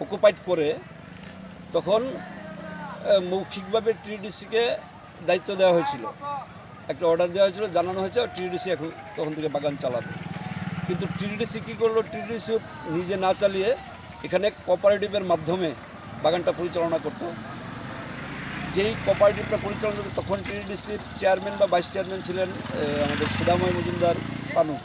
অকুপাইড করে, তখন, আহ, মৌখিকভাবে টিডিসিকে দায়িত্ব দেওয়া হয়েছিল, একটা অর্ডার দেওয়া হয়েছিল, জানানো হয়েছে টিডিসি এখন তখন থেকে বাগান চালাবে। কিন্তু টিডিসি কী করলো? টিডিসি নিজে না চালিয়ে এখানে কোঅপারেটিভের মাধ্যমে বাগানটা পরিচালনা করতো। যেই কোঅপারেটিভটা পরিচালনা করতো, তখন টিডিসির চেয়ারম্যান বা ভাইস চেয়ারম্যান ছিলেন, আহ, আমাদের সুধাময় মজুমদার পানু।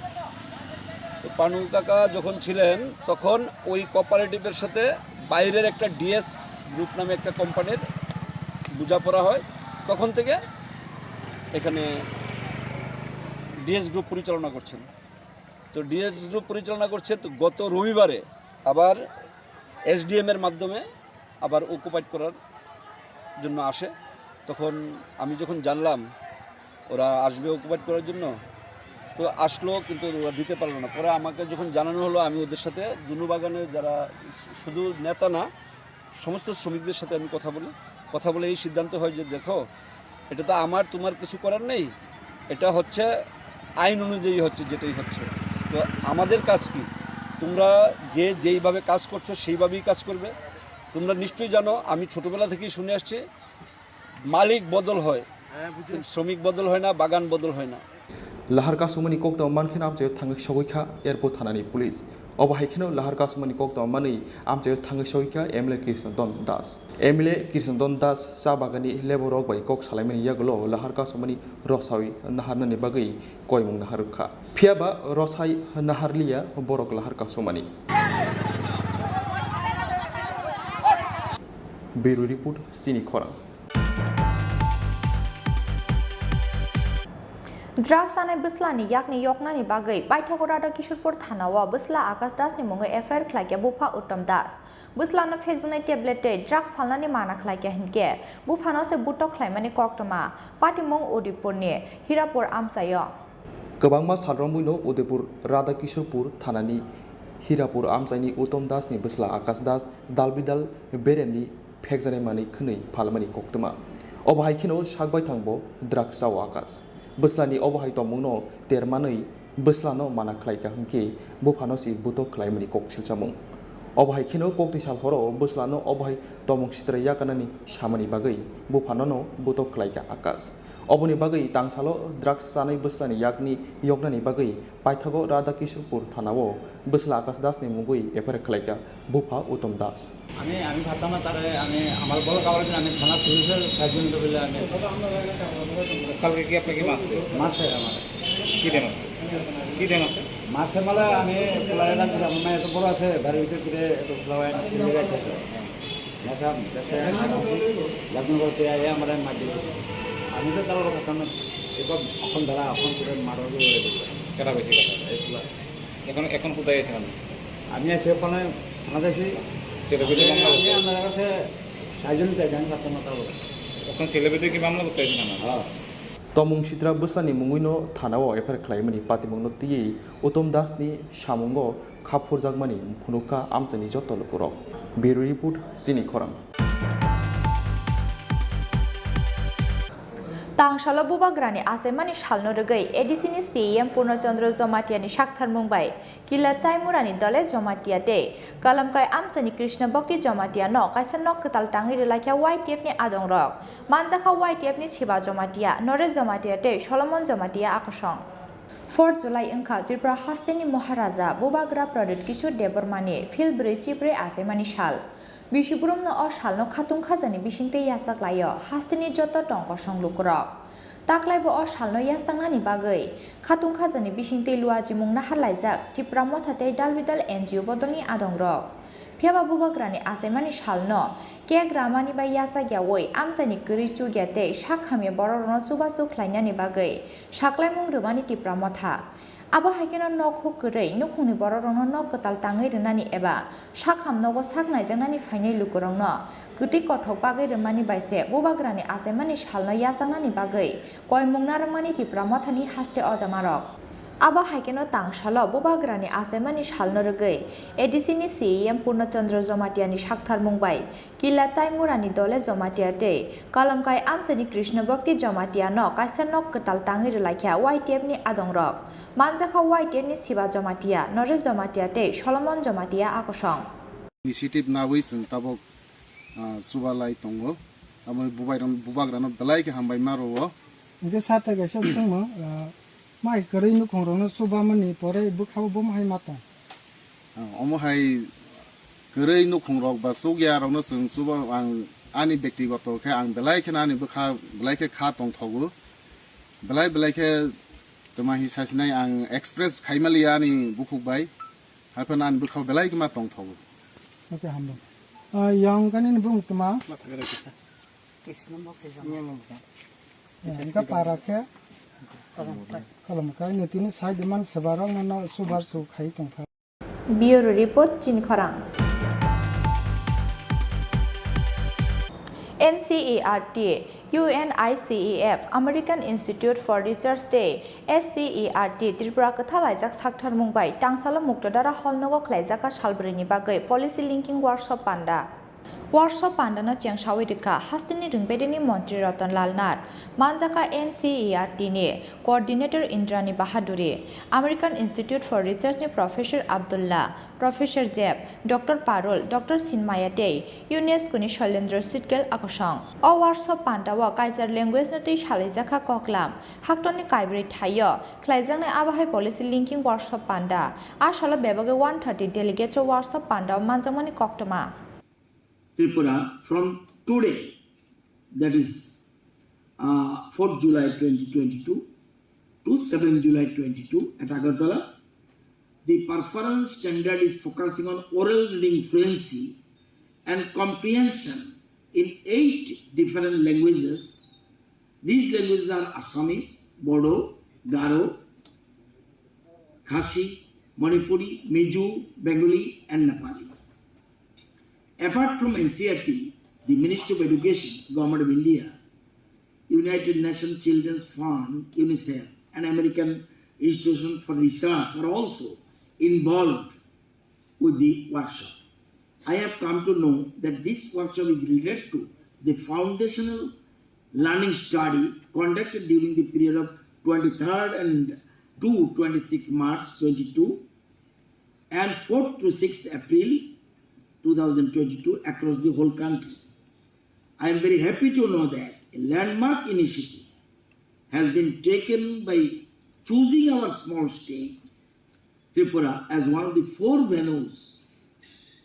তো পানু কাকা যখন ছিলেন, তখন ওই কোঅপারেটিভের সাথে বাইরের একটা ডিএস গ্রুপ নামে একটা কোম্পানির বোঝাপড়া হয়, তখন থেকে এখানে ডিএস গ্রুপ পরিচালনা করছেন। তো ডিএস গ্রুপ পরিচালনা করছে, তো গত রবিবারে আবার এসডিএম এর মাধ্যমে আবার অকুপাইড করার জন্য আসে। তখন আমি যখন জানলাম ওরা আসবে অকুপাইড করার জন্য, তো আসলো, কিন্তু ওরা দিতে পারলো না। পরে আমাকে যখন জানানো হলো, আমি ওদের সাথে দুনু বাগানের যারা শুধু নেতা না, সমস্ত শ্রমিকদের সাথে আমি কথা বলি। কথা বলে এই সিদ্ধান্ত হয় যে, "দেখো, এটা তো আমার তোমার কিছু করার নেই, এটা হচ্ছে আইন অনুযায়ী হচ্ছে, যেটাই হচ্ছে। তো আমাদের কাজ কি? তোমরা যে যেইভাবে কাজ করছো সেইভাবেই কাজ করবে।" তোমরা নিশ্চয়ই জানো, আমি ছোটবেলা থেকেই শুনে আসছি, মালিক বদল হয়, শ্রমিক বদল হয় না, বাগান বদল হয় না। Lahar kasumani koktwma mankhe amchaio thangwi sogwi kha airport thanani police. Obo hai kheno lahar kasumani koktwma manwi amchaio thangwi sogwi kha M L A Krishna Don Das. M L A Krishna Don Das cha bagani labour rok bai kok salaimani yagulo lahar kasumani rwsawi naharnani bagwi koimung naharwkha. Phiyaba rwsai naharliya borok lahar kasumani. Bureau Report, Chini Khorang. Drugs sanai bwslani yakni yoknani bagwi paithago Radha Kishorpur thanao bwsla Akash Das ni mungwi F I R khlaikha bupha Uttom Das. Bwslano phekjaknai tablet tei drugs phalnani mana khlaikha hinkhe buphano se butok khlaimani koktwma patimung Udaipurni Hirapur amchaio. Kwbangma sal romwino Udaipur Radha Kishorpur thanani Hirapur amchaini Uttom Das ni bwsla Akash Das dalbidal beremni phekjaknai manwi khwnwi phalmani koktwma. Obo hai kheno sak baithang bo drugs chao Akash. Bwslani obo hai tongmungno ter manwi bwslano mana khlaikha hwnkhe buphano se butok khlaimani kok silchamung. Obo hai kheno kokti sal horo bwslano obo hai tongmung sitra yakarnani samani bagwi buphanono butok khlaikha Akash. Oboni bagwi tangsalo drugs chanai bwslani yakni yoknani bagwi paithago Radha Kishorpur thanao bwsla Akash Das ni mungwi F I R khlaikha bupha Uttom Das. আমি, আমি ভাবতাম না তারে, আমি, আমার বড় কাপড় আমি থানা পুলিশের সাহায্য নিতে বলে আমি। কালকে কি আপনাকে মারছে? মারছে আমার। কি দিয়ে মারছে? কি দিয়ে মারছে? মারছে মানে আমি পোলারে ডাক দিলাম, আমার এত বড় আছে, বাড়ির ভিতরে ফিরে এত পোলা হয় না, ফিরে যাইতেছে। মারছে, মারছে, লাগুন করতে আইয়া আমার মার দিল। আমি তো তার কথা না, এবার এখন দাঁড়া, এখন তোদের মারো দিয়ে বলে দিল। কেটা বেশি কথা? এই পোলা। এখন, এখন কোথায় আছেন আপনি? আমি আছি ওখানে থানা যাচ্ছি। ছেলেপেলে আমি, মামলা আমি করতে? আপনার কাছে সাহায্য নিতে চাইছি, আমি পারতাম না তাহলে। এখন ছেলেপেলে কি মামলা করতে আছেন আমার? হ্যাঁ। Tomung sitra bwslani mungwino thanao F I R khlaimani patimungno twiwi Uttom Das ni samungo kha phurjakmani phunukha amchaini joto lukurok. Bureau Report, Chini Khorang. Tangsalo bubagrani achaimani salno rwgwi A D C ni C E M Purno Chandra Jamatia ni saktharmung bai Kila Chaimurani dole Jamatia tei Kalamkai amchaini Krishna Bhakti Jamatia no kaisa nok kwtal tangwi rwlaikha Y T F ni adongrok. Manjakha Y T F ni Siba Jamatia, Noresh Jamatia tei Solomon Jamatia akosong. Four July wngkha Tripura hasteni Maharaja Bubagra Pradyut Kishore Debbarmani phil brwi chibrwi achaimani sal. Bisi burumno o salno khatung khajani bisingtwi yachak laio hasteni joto tong kosong lukurok. Taklaibo o salno yachaknani bagwi khatung khajani bisingtwi luachimung nahar laijak Tipra Motha tei dalbidal N G O bodolni adongrok. Phiyaba bubagrani achaimani salno kek ramani bai yachak yaui amchaini kwrwi chukya tei sak hamya bororokno chubachu khlainani bagwi saklaimung rwmani Tipra Motha. Abo hai kheno nok huk kwrwi nukhungni borokrokno nok kwtal tangwi rwnani eba sakham nogo sak naijaknani phainai lukurokno kwtwi kothok bagwi rwmani bai se bubagrani achaimani salno yajaknani bagwi koimung narwkmani Tipra Mothani haste ojamarok. Abo hai kheno tangsalo bubagrani achaimani salno rwgwi A D C ni C E M Purno Chandra Jamatia ni saktharmung bai Kila Chaimurani dole Jamatia tei Kalamkai amchaini Krishna Bhakti Jamatia no kaisa nok kwtal tangwi rwlaikha Y T F ni adongrok. Manjakha Y T F ni Siba Jamatia, Noresh Jamatia tei Solomon Jamatia akosong. Initiative nawi chwng tabuk, ah, chubalai tongo. Abo bubairok, bubagrano belai khe hambai ma rwo. Hwnkhe sir tei kaisa swngmung, ah, mai kwrwi nukhungrokno chubamani pore bwkhao bomo hai ma tong? Ah, omo hai kwrwi nukhungrok ba chukyarokno chwng chuba ang ani bektigoto khe ang belai kheno ani bwkha belai khe kha tongthogo. Belai belai khe tama hi sasinai ang express khaimaliya ani bukhuk bai. Haphano ani bwkhao belai khe ma tongthogo. Okay, hambai. Ah, yang kani ni bung tama? Engka para khe kolom kai ni tini sai demand sebarok no subar su khai tongkha. Bureau Report, Chini Khorang. N C E R T, U N I C E F, American Institute for Research tei S C E R T Tripura kwthalaijak saktharmung bai tangsalo Muktadara Hall nogo khlaijak salbrwini bagwi Policy Linking Workshop panda. Workshop pandano chengsawi rwkha hasteni rwngbedeini montri Ratan Lal Nath, manjakha N C E R T ni coordinator Indrani Bahaduri, American Institute for Research ni Professor Abdullah, Professor Jeb, Doctor Parul, Doctor Sinmaya tei UNESCO ni Shailendra Sitgel akosong. O workshop pandao kaichar language no twi salaijakha koklam, haktorni kaibrwi thaio khlaijaknai abo hai policy linking workshop panda. A salo bebagwi one thirty delegates o workshop pandao manjakmani koktwma. Tripura from today, that is, uh, fourth July twenty twenty-two to seventh July twenty-two at Agartala. The performance standard is focusing on oral reading fluency and comprehension in eight different languages. These languages are Assamese, Bodo, Garo, Khasi, Manipuri, Mizo, Bengali, and Nepali. Apart from N C E R T, the Ministry of Education, Government of India, United Nations Children's Fund, UNICEF, and American Institution for Research are also involved with the workshop. I have come to know that this workshop is related to the foundational learning study conducted during the period of twenty-third and to twenty-sixth March twenty-two and fourth to sixth April two thousand twenty-two across the whole country. I am very happy to know that a landmark initiative has been taken by choosing our small state, Tripura, as one of the four venues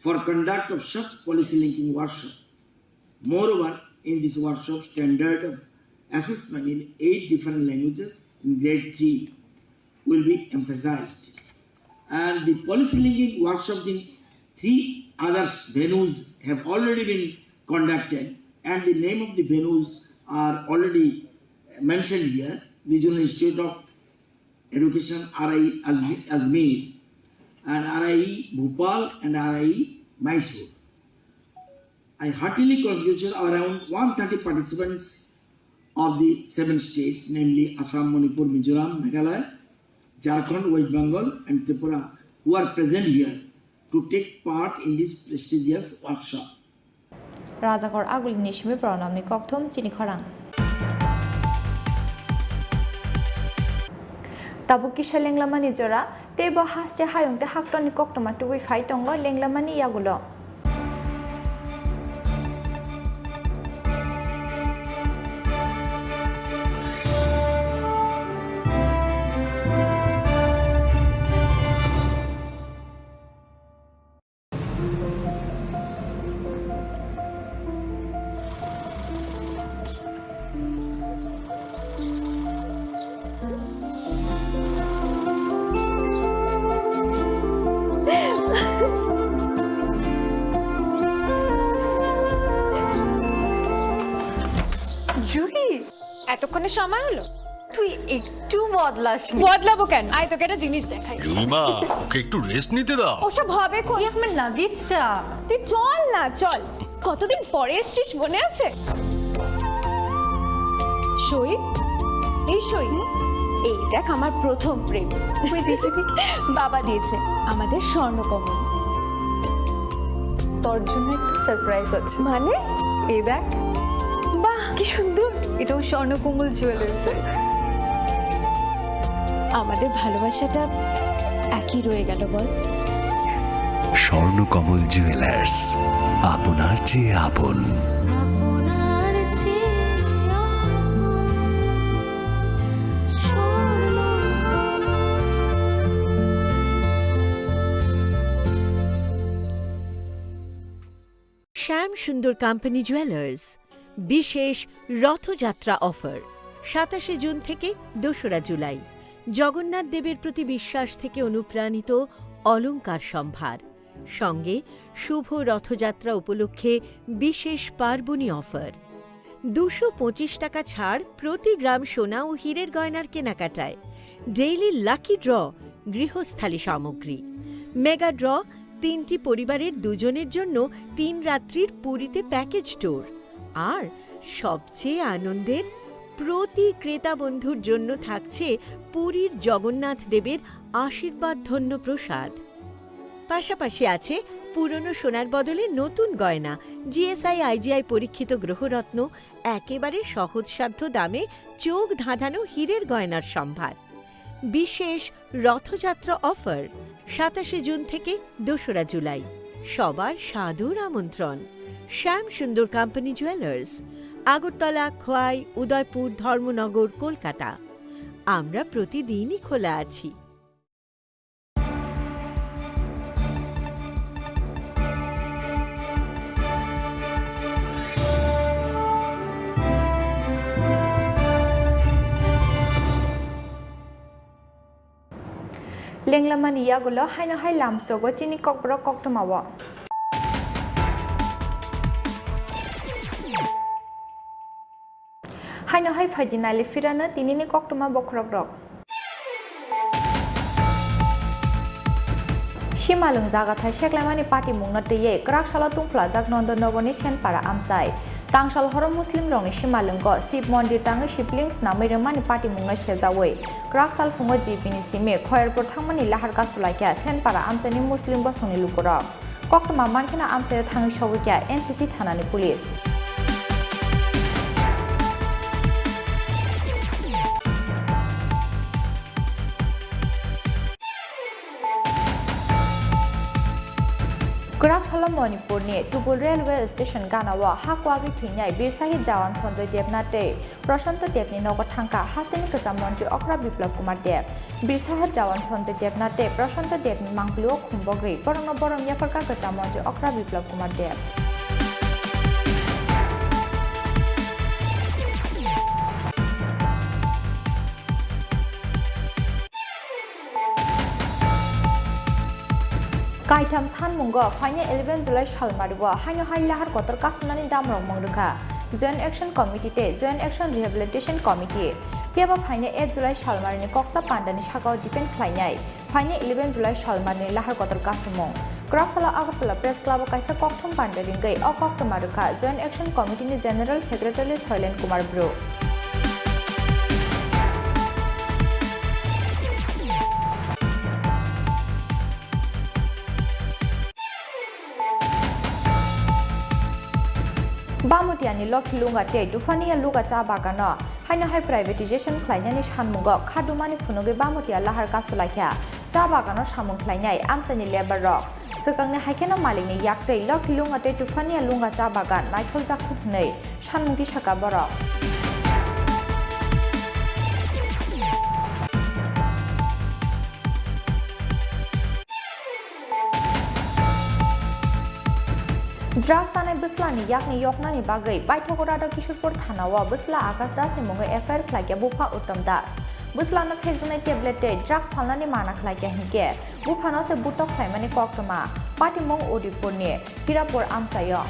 for conduct of such policy linking workshop. Moreover, in this workshop, standard of assessment in eight different languages in grade three will be emphasized. And the policy linking workshops in three other venues have already been conducted, and the name of the venues are already mentioned here: Regional Institute of Education, R I Ajme-, Ajmer, and R I Bhopal and R I Mysore. I heartily congratulate around one thirty participants of the seven states, namely Assam, Manipur, Mizoram, Meghalaya, Jharkhand, West Bengal, and Tripura, who are present here to take part in this prestigious workshop. Rajakor Aguli ni simi Pranamni kokthum chini khorang. Tabuk kisa lenglamani jora, tei bo haste hayung tei haktorni koktwma tubui phai tongo lenglamani yagulo. Juhi, এতক্ষণে সময় হলো? তুই একটু বদলাসনি। বদলাবো কেন? আয়, তোকে একটা জিনিস দেখাই। জুইমা, ওকে একটু রেস্ট নিতে দাও। ওসব হবে কোন? এই আমার লাগেজটা। তুই চল না, চল। কতদিন পরে এসছিস, মনে আছে? সই, এই সই। হুম? এই দেখ, আমার প্রথম প্রেম। ওই দেখি, দেখি। বাবা দিয়েছে, আমাদের স্বর্ণকমল। তোর জন্য একটা সারপ্রাইজ আছে। মানে? এই দেখ। বাহ, কি সুন্দর। এটাও স্বর্ণকমল জুয়েলার্সের। আমাদের ভালোবাসাটা একই রয়ে গেল, বল? স্বর্ণকমল জুয়েলার্স, আপনার চেয়ে আপন। আপনার চেয়ে আপন স্বর্ণকমল। শ্যাম সুন্দর কোম্পানি জুয়েলার্স, বিশেষ রথযাত্রা অফার, সাতাশে জুন থেকে দোসরা জুলাই। জগন্নাথ দেবের প্রতি বিশ্বাস থেকে অনুপ্রাণিত অলংকার সম্ভার, সঙ্গে শুভ রথযাত্রা উপলক্ষে বিশেষ পার্বণী অফার। দুশো পঁচিশ টাকা ছাড় প্রতি গ্রাম সোনা ও হীরের গয়নার কেনাকাটায়। ডেইলি লাকি ড্র, গৃহস্থালী সামগ্রী। মেগা ড্র, তিনটি পরিবারের দুজনের জন্য তিন রাত্রির পুরীতে প্যাকেজ ট্যুর। আর সবচেয়ে আনন্দের, প্রতি ক্রেতা বন্ধুর জন্য থাকছে পুরীর জগন্নাথ দেবের আশীর্বাদ ধন্য প্রসাদ। পাশাপাশি আছে পুরনো সোনার বদলে নতুন গয়না, G S I I G I পরীক্ষিত গ্রহরত্ন, একেবারে সহজসাধ্য দামে চোখ ধাঁধানো হীরের গয়নার সম্ভার। বিশেষ রথযাত্রা অফার, সাতাশে জুন থেকে দোসরা জুলাই। সবার সাদর আমন্ত্রণ। শ্যাম সুন্দর কোম্পানি জুয়েলার্স, আগরতলা, খোয়াই, উদয়পুর, ধর্মনগর, কলকাতা। আমরা প্রতিদিনই খোলা আছি। Lenglamani yagulo haino hai lamsogo chini kokborok koktwmao. Haino hai phaidi nali phirano tinini koktwma bokhorokrok. Simalwng jagathai seklaimani patimungno twiwi kwraksalo tungphlajak Nondonogorni Senpara amchai. Tangsal horo Muslimrokni simalwngo Shiv Mondir tangwi Shivling snamwi rwmani patimungno sejawi kwraksal phungo G P ni simi Khoyerpur thangmani lahar kasulaikha Senpara amchaini Muslim bosongni lukurok. Koktwma mankheno amchaio thangwi sogwi kha N C C thanani police. Kwraksalo Manipurni Tubul Railway Station ganao ha kwagwi thwinai Bir Shahid Jawan Sanjay Debnath tei Prashanto Debni nogo thangkha hasteni kwcham montri okra Biplab Kumar Deb. Bir Shahid Jawan Sanjay Debnath tei Prashanto Debni mangpilio khumbogwi borokno borom yapharkha kwcham montri okra Biplab Kumar Deb. Kaitham sanmungo phainai eleven July salmario haino hai lahar kotor kasumnani damrok mung rwkha Joint Action Committee tei Joint Action Rehabilitation Committee. Phiya ba phainai eight July salmarini koksa pandani sakao defend khlainai phainai eleven July salmarini lahar kotor kasumung. Kwraksalo Agartala Press Club-o kaisa kokthum panda ringwi o koktwma rwkha Joint Action Committee-ni General Secretary Soilen Kumar Bru. Bamutiani Lokhi Lunga tei Dufania Luga cha bagano haino hai privatization khlainani sanmungo khadumani phunugwi Bamutia lahar kasulaikha cha bagano samung khlainai amchaini labour rok. Swkangni haikheno malikni yaktwi Lokhi Lunga tei Dufania Lunga cha bagan naikholjak thung hwnwi sanmung tisaka borok. Drugs chanai bwslani yakni yoknani bagwi Paithakura do Kishorpur thana-o bwsla Akash Das ni mungwi F I R khlaikha bupha Uttom Das. Bwslano phekjaknai tablet tei drugs phalnani mana khlaikha hinkhe buphano se butok khlaimani koktwma. Patimung Udaipurni Hirapur amchaio.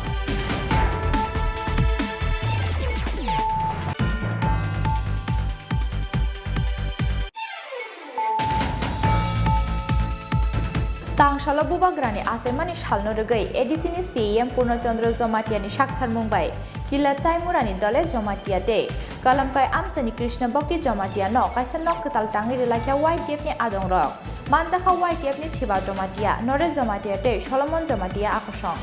Tangsalo Bubagrani achaimani salno rwgwi A D C ni C E M Purno Chandra Jamatia ni saktharmung bai Kila Chaimurani Dole Jamatia tei Kalamkai Amchani Krishna Bhakti Jamatia no kaisa nok kwtal tangwi rwlaikha Y T F ni adongrok. Manjakha Y T F ni Siba Jamatia, Noresh Jamatia tei Solomon Jamatia akosong.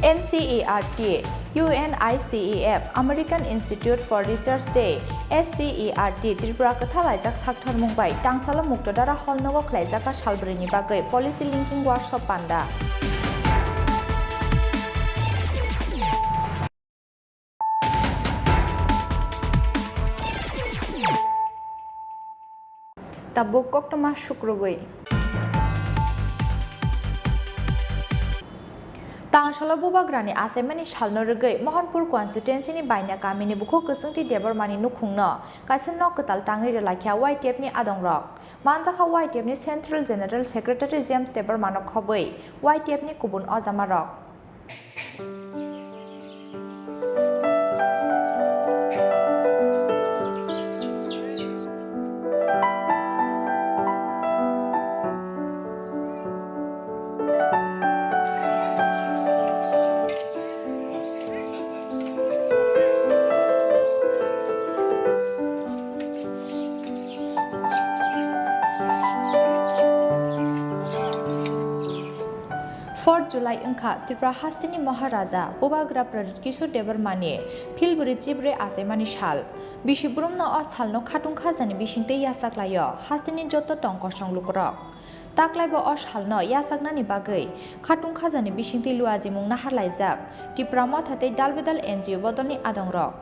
N C E R T, U N I C E F, American Institute for Research tei S C E R T Tripura kwthalaijak saktharmung bai Tangsalo Muktodara Hall nogo khlaijak salbrwi ni bagwi Policy Linking Workshop panda. Tabuk koktwma sukrubwi. Tangsalo Bubagrani achaimani salno rwgwi Mohanpur constituency ni Baina kamini bukhuk Kwchwngtwi Debbarmani nukhungno kaisa nok kwtal tangwi rwlaikha Y T F ni adongrok. Manjakha Y T F ni Central General Secretary James Debbarmano khobwi Y T F ni kubun ojamarok. Fourth July wngkha Tripura hasteni Maharaja Bubagra Pradyut Kishore Debbarmani philbwrwi chibrwi achaimani sal. Bisi brumno o salno khatung khajani bisingtwi yachaklaio hasteni joto tong kosong lukurok. Taklaibo o salno yachaknani bagwi khatung khajani bisingtwi luajimung naharlaijak Tipra Motha tei dalbidal N G O bodolni adongrok.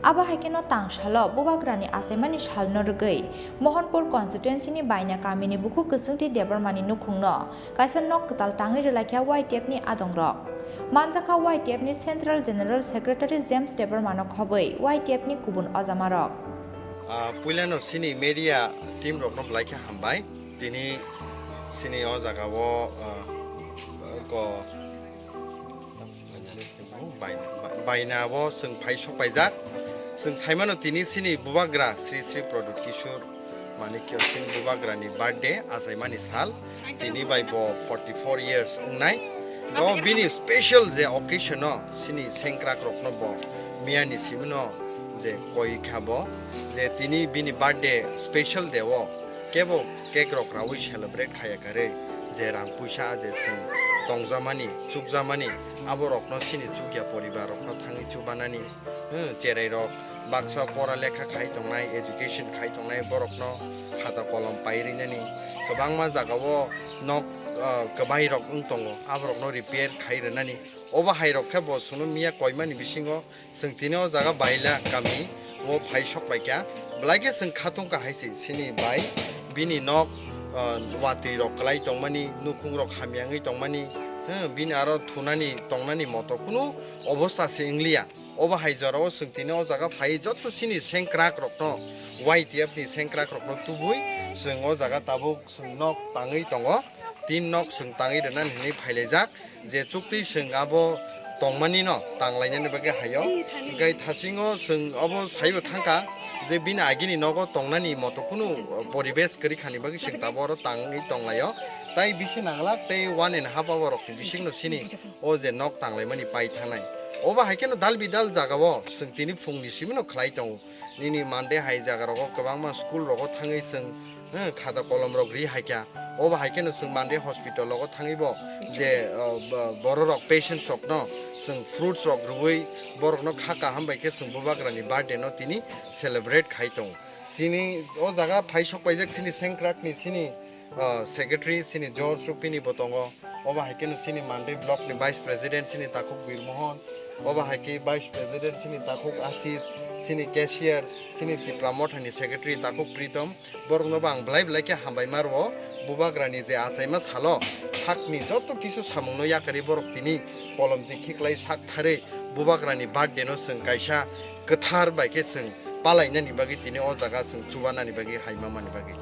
Abo hai kheno Tangsalo Bubagrani achaimani salno rwgwi Mohanpur constituency ni Baina kamini bukhuk Kwchwngtwi Debbarmani nukhungno kaisa nok kwtal tangwi rwlaikha Y T F ni adongrok. Manjakha Y T F ni Central General Secretary James Debbarmano khobwi Y T F ni kubun ojamarok. Ah, puilano sini media team rokno belai khe hambai. Tini sini o jaga o, ah, ko Baina, baina bo chwng phai sok paijak. Chwng saimano tini chini bubagra Sri Sri Pradyut Kishore Manikya Singh bubagrani birthday achaimani sal. Tini bai bo forty four years wngnai. Bo bini special je occasion o chini sengkrak rokno bo miyani simino je koi kha bo je tini bini birthday special day o kebo cake rok raui celebrate khaya kare je rang puisa je chwng tongjamani, chukjamani, abo rokno chini chukya poribar rokno thangwi chubanani, hmm, cherai rok baksa pora lekha khai tongnai, education khai tongnai, borokno khata kolom pai rinani, kwbangma jaga o nok, ah, kwbai rok wng tongo, abo rokno repair khai rinani, obo hai rok khe bo chwngno miya koimani bisingo Chwng tini o jaga Baila kami o phai sok pai kha. Belai khe chwng khatung kha hai se chini bai bini nok, ah, watwi rok kwlai tongmani, nukhung rok hamya wngwi tongmani, hmm, bini aro thunani tongnani moto kunu obosta se wngliya. Obo hai jora o chwng tini o jaga phai joto chini sengkrak rokno, Y T F ni sengkrak rokno tubui chwng o jaga tabuk chwng nok tangwi tongo. Tin nok chwng tangwi rwna hinwi phailaijak, je chuktwi chwng abo tongmani no tanglainani bagwi haio. Hwnkhe thasingo chwng abo saibo thangkha je bini agini nogo tongnani moto kunu poribesh kwrwi khani bagwi chwng tabuk oro tangwi tonglaio. Tai bisi nanglak tei one and half hour rokni bisingno chini o je nok tanglaimani pai thangnai. Obo hai kheno dal bidal jagao chwng tini phungni simino khlai tongo. Nini Monday hai jaga rogo kwbangma school rogo thangwi chwng, eh, khata kolom rok ri hai kha. Obo hai kheno chwng Monday hospital rogo thangwi bo je, eh, bo-, borok rok patients rok no chwng fruits rok rwui borok no kha kaham bai khe chwng bubagra ni birthday no tini celebrate khai tongo. Chini o jaga phai sok paijak chini sengkrak ni chini, ah, secretary chini George Rupini bo tongo. Obo hai kheno chini Mandai block ni vice president chini Takhuk Birmohon. Obo hai khe vice president chini Takhuk Asis, chini cashier, chini Tipra Motha ni secretary Takhuk Pritom. Borok no bo ang belai belai khe hambai ma rwo. Bubagra ni je achaima salo sakni joto kisu samung no yakarwi borok tini kolom twi khiklai sak tharwi bubagra ni birthday no chwng kaisa kwthar bai khe chwng palainani bagwi tini o jaga chwng chubanani bagwi hai mamani bagwi.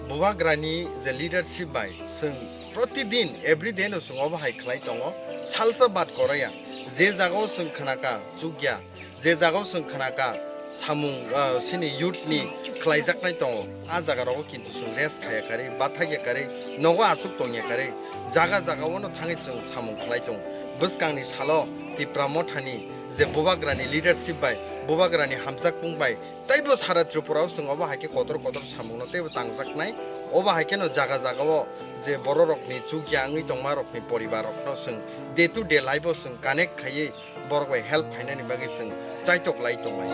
Bubagrani je leadership bai chwng protidin, everyday no chwng obo hai khlai tongo, salsa bad koraya. Je jagao chwng khnaka chukya, je jagao chwng khnaka samung, ah, chini youth ni khlaijaknai tongo, a jaga rogo kintu chwng rest khaya karwi, bathakya karwi, nogo aswk tongya karwi, jaga jaga o no thangwi chwng samung khlai tongo. Bwskangni salo Tipra Mothani je Bubagrani leadership bai, Bubagrani hamjakmung bai, teibo sara Tripura o chwng obo hai khe kotor kotor samungno teibo tangjaknai. Obo hai kheno jaga jaga o je bororokni chukya wngwi tongma rokni poribar rokno chwng day to day life o chwng connect khaiwi borok bai help khainani bagwi chwng chaitok lai tonglai.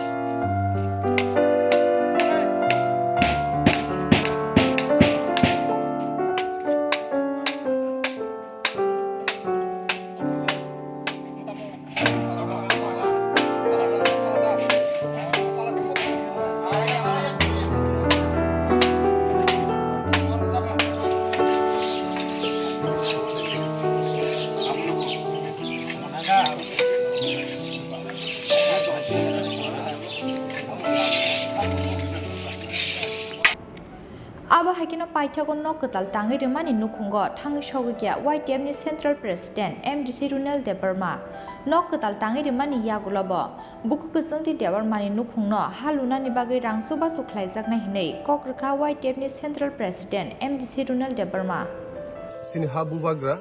Abo hai kheno paithago nok kwtal tangwi rwmani nukhungo thangwi sogwi kha Y T F ni Central President M D C Runel Debbarma. Nok kwtal tangwi rwmani yagulo bo bukhuk kwchwngtwi Debbarmani nukhungno ha lunani bagwi rang chubachu khlaijaknai hwnwi kok rwkha Y T F ni Central President M D C Runel Debbarma. Chini ha bubagra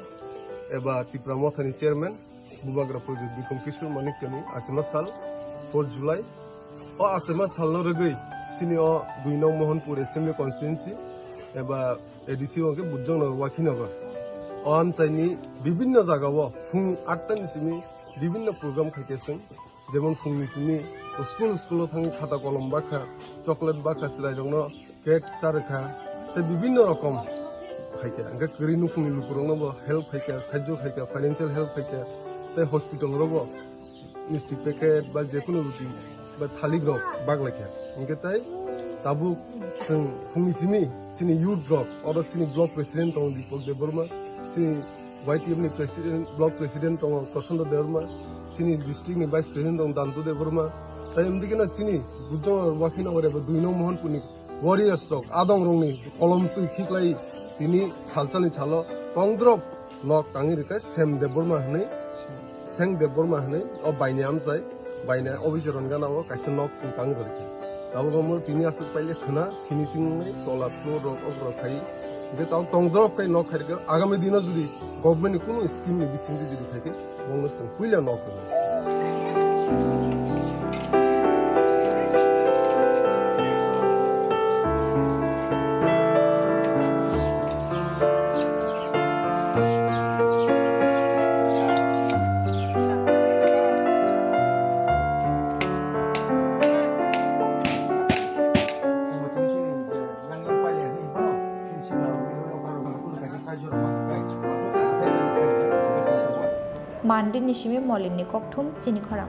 eba Tipra Mothani Chairman Bubagra Project Bikom Kishore Manikyani achima sal four July. O achima salno rwgwi chini o dui nong Mohanpur Assembly Constituency eba A D C o hwnkhe Bujongnagar Wakhinagar. O amchaini bibinno jagao phung atta ni simi bibinno program khaikhe chwng, jemon phungni simi school school o thangwi khata kolom bakha, chocolate bakha chwrairokno, cake cha rwkha, tei bibinno rokom khaikha. Hwnkhe kwrwi nukhungni lukurokno bo help khaikha, sahajjo khaikha, financial help khaikha, tei hospital rogo misti packet ba jekunu ruti ba thalik rok baklaikha. Hwnkhe tei tabuk chwng phungni simi chini youth rok, oro chini block president tongo Dipak Debbarma, chini Y T F ni president, block president tongo Prasanta Debbarma, chini district ni vice president tongo Dantu Debbarma, tei amdikhe no chini Bujong Wakhinagar eba dui nong Mohanpur ni warriors rok, adong rokni kolom twi khiklai tini salsani salo tongdrop nok tangwi rwkha Sem Debbarma hwnwi, Seng Debbarma hwnwi o baini amchai, baini office rok gana o kaisa nok song tangwi rwkha. Tabuk omo tini aswk paile khwna finishing wngwi tola floor rok ok rok khai. Hwnkhe tabuk tongdrop khai nok khai rwkha. Agami dino jodi government ni kunu scheme ni bisingtwi jodi khai khe, Bongno chwng puila nok rwnai. Mandini simi Molinni kokthum chini khorang.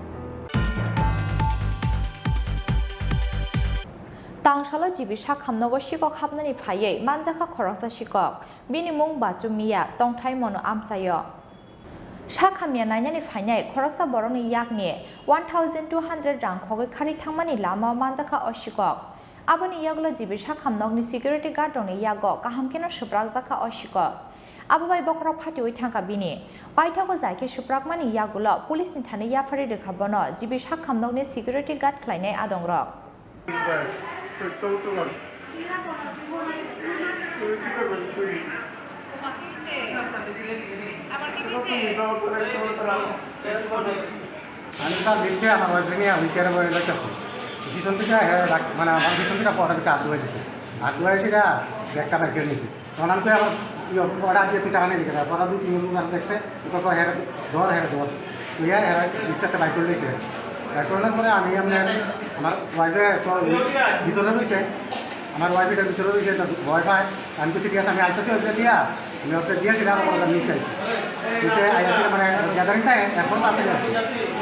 Tangsalo G B sak hamnogo sikok hapnani phaiwi manjakha khoroksa sikok. Bini mung Bachu Miya, tongthai Monu amchaio. Sak hamya nainani phainai khoroksa borokni yakni one thousand two hundred rang khogwi kharwi thangmani lamao manjakha o sikok. Aboni yagulo G B sak hamnokni security guard rokni yago kaham kheno swprakjakha o sikok. Abo bai bokhorok phatiwi thangkha bini. Paithago jai khe swprakmani yagulo police ni thani yapharwi rwkha bono G B sak hamnokni security guard khlainai adongrok. Ani ta dikhe ama wife ni wheelchair bo bai chakho. Bison tika he rak mana bison tika pora tika adu aise. Adu aise da bag ta bai khe nisi. Tonan ko abar yo pora dia pita kane dikhe pora du tin ru ar dekse to to he dor he dor. Iya he rak ita ta bai kol nisi. Bai kol na pore ami amne amar wife to bhitore roise. Amar wife ta bhitore roise to wife. Ami to thik ase, ami aisha se oje dia, ami oje dia sila amar oje miss aise. Miss aise mane gathering thai, erpor to ase.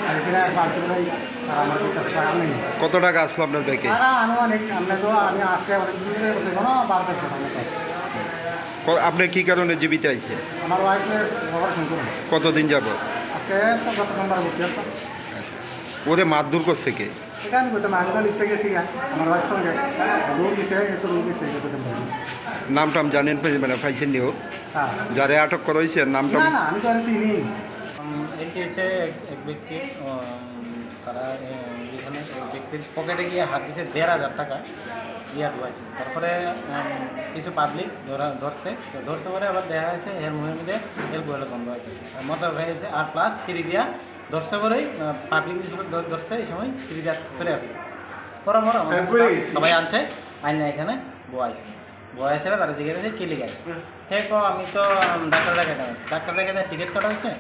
Ami sila erpor ase bole, ar amar to kaise parang nei. কত টাকা আসলো আপনার ব্যাগে? Ara ano onek, amne to ami aste onek din dhore bole kono bar paise na to. ক-, আপনি কি কারণে জীবিত আইছে? Amar wife e operation kore. কতদিন যাবত? Aste to goto sombar bhorti ache. ওরে মারধর করছে কে? এখানে বলতে আমি তো লিখতে গেছি গা, আমার ওয়াইফ সঙ্গে। রোগ দিছে, একটু রোগ দিছে, একটু রোগ দিছে। নাম টাম জানেন, মানে, পাইছেন নি ও? হ্যাঁ। যারে আটক করা হয়েছে, নাম টাম? না, না, আমি তো আর চিনি। উম, এসে, এসে এক, এক ব্যক্তি, উম, তারা, উম, এখানে এক ব্যক্তির পকেটে গিয়ে হাত দিছে দেড় হাজার টাকা, ইয়ার লাইসেন্স। তারপরে, উম, কিছু পাবলিক ধরা, ধরছে, তো ধরছে পরে আবার দেখা গেছে এর মুখে মুখে এর গোয়ালে বন্ধ হয়েছে। মতো হয়ে গেছে আর প্লাস সিঁড়ি দিয়া ধরছে পরেই, আহ, পাবলিক স্কুল ধর-, ধরছে, এই সময় সিঁড়ি দিয়া চলে আসে। পরে পরে আমাদের হ্যাঁ, পুলিশ। স্টাফ সবাই আনছে, আইন এখানে বয়াইছে। বয়াইছে, তারা জিজ্ঞেস করছে, "কি লিখে?" হ্যাঁ। হে কো, "আমি তো, উম, ডাক্তার দেখাতে আসছি।" ডাক্তার দেখাতে টিকিট কাটা হয়েছে?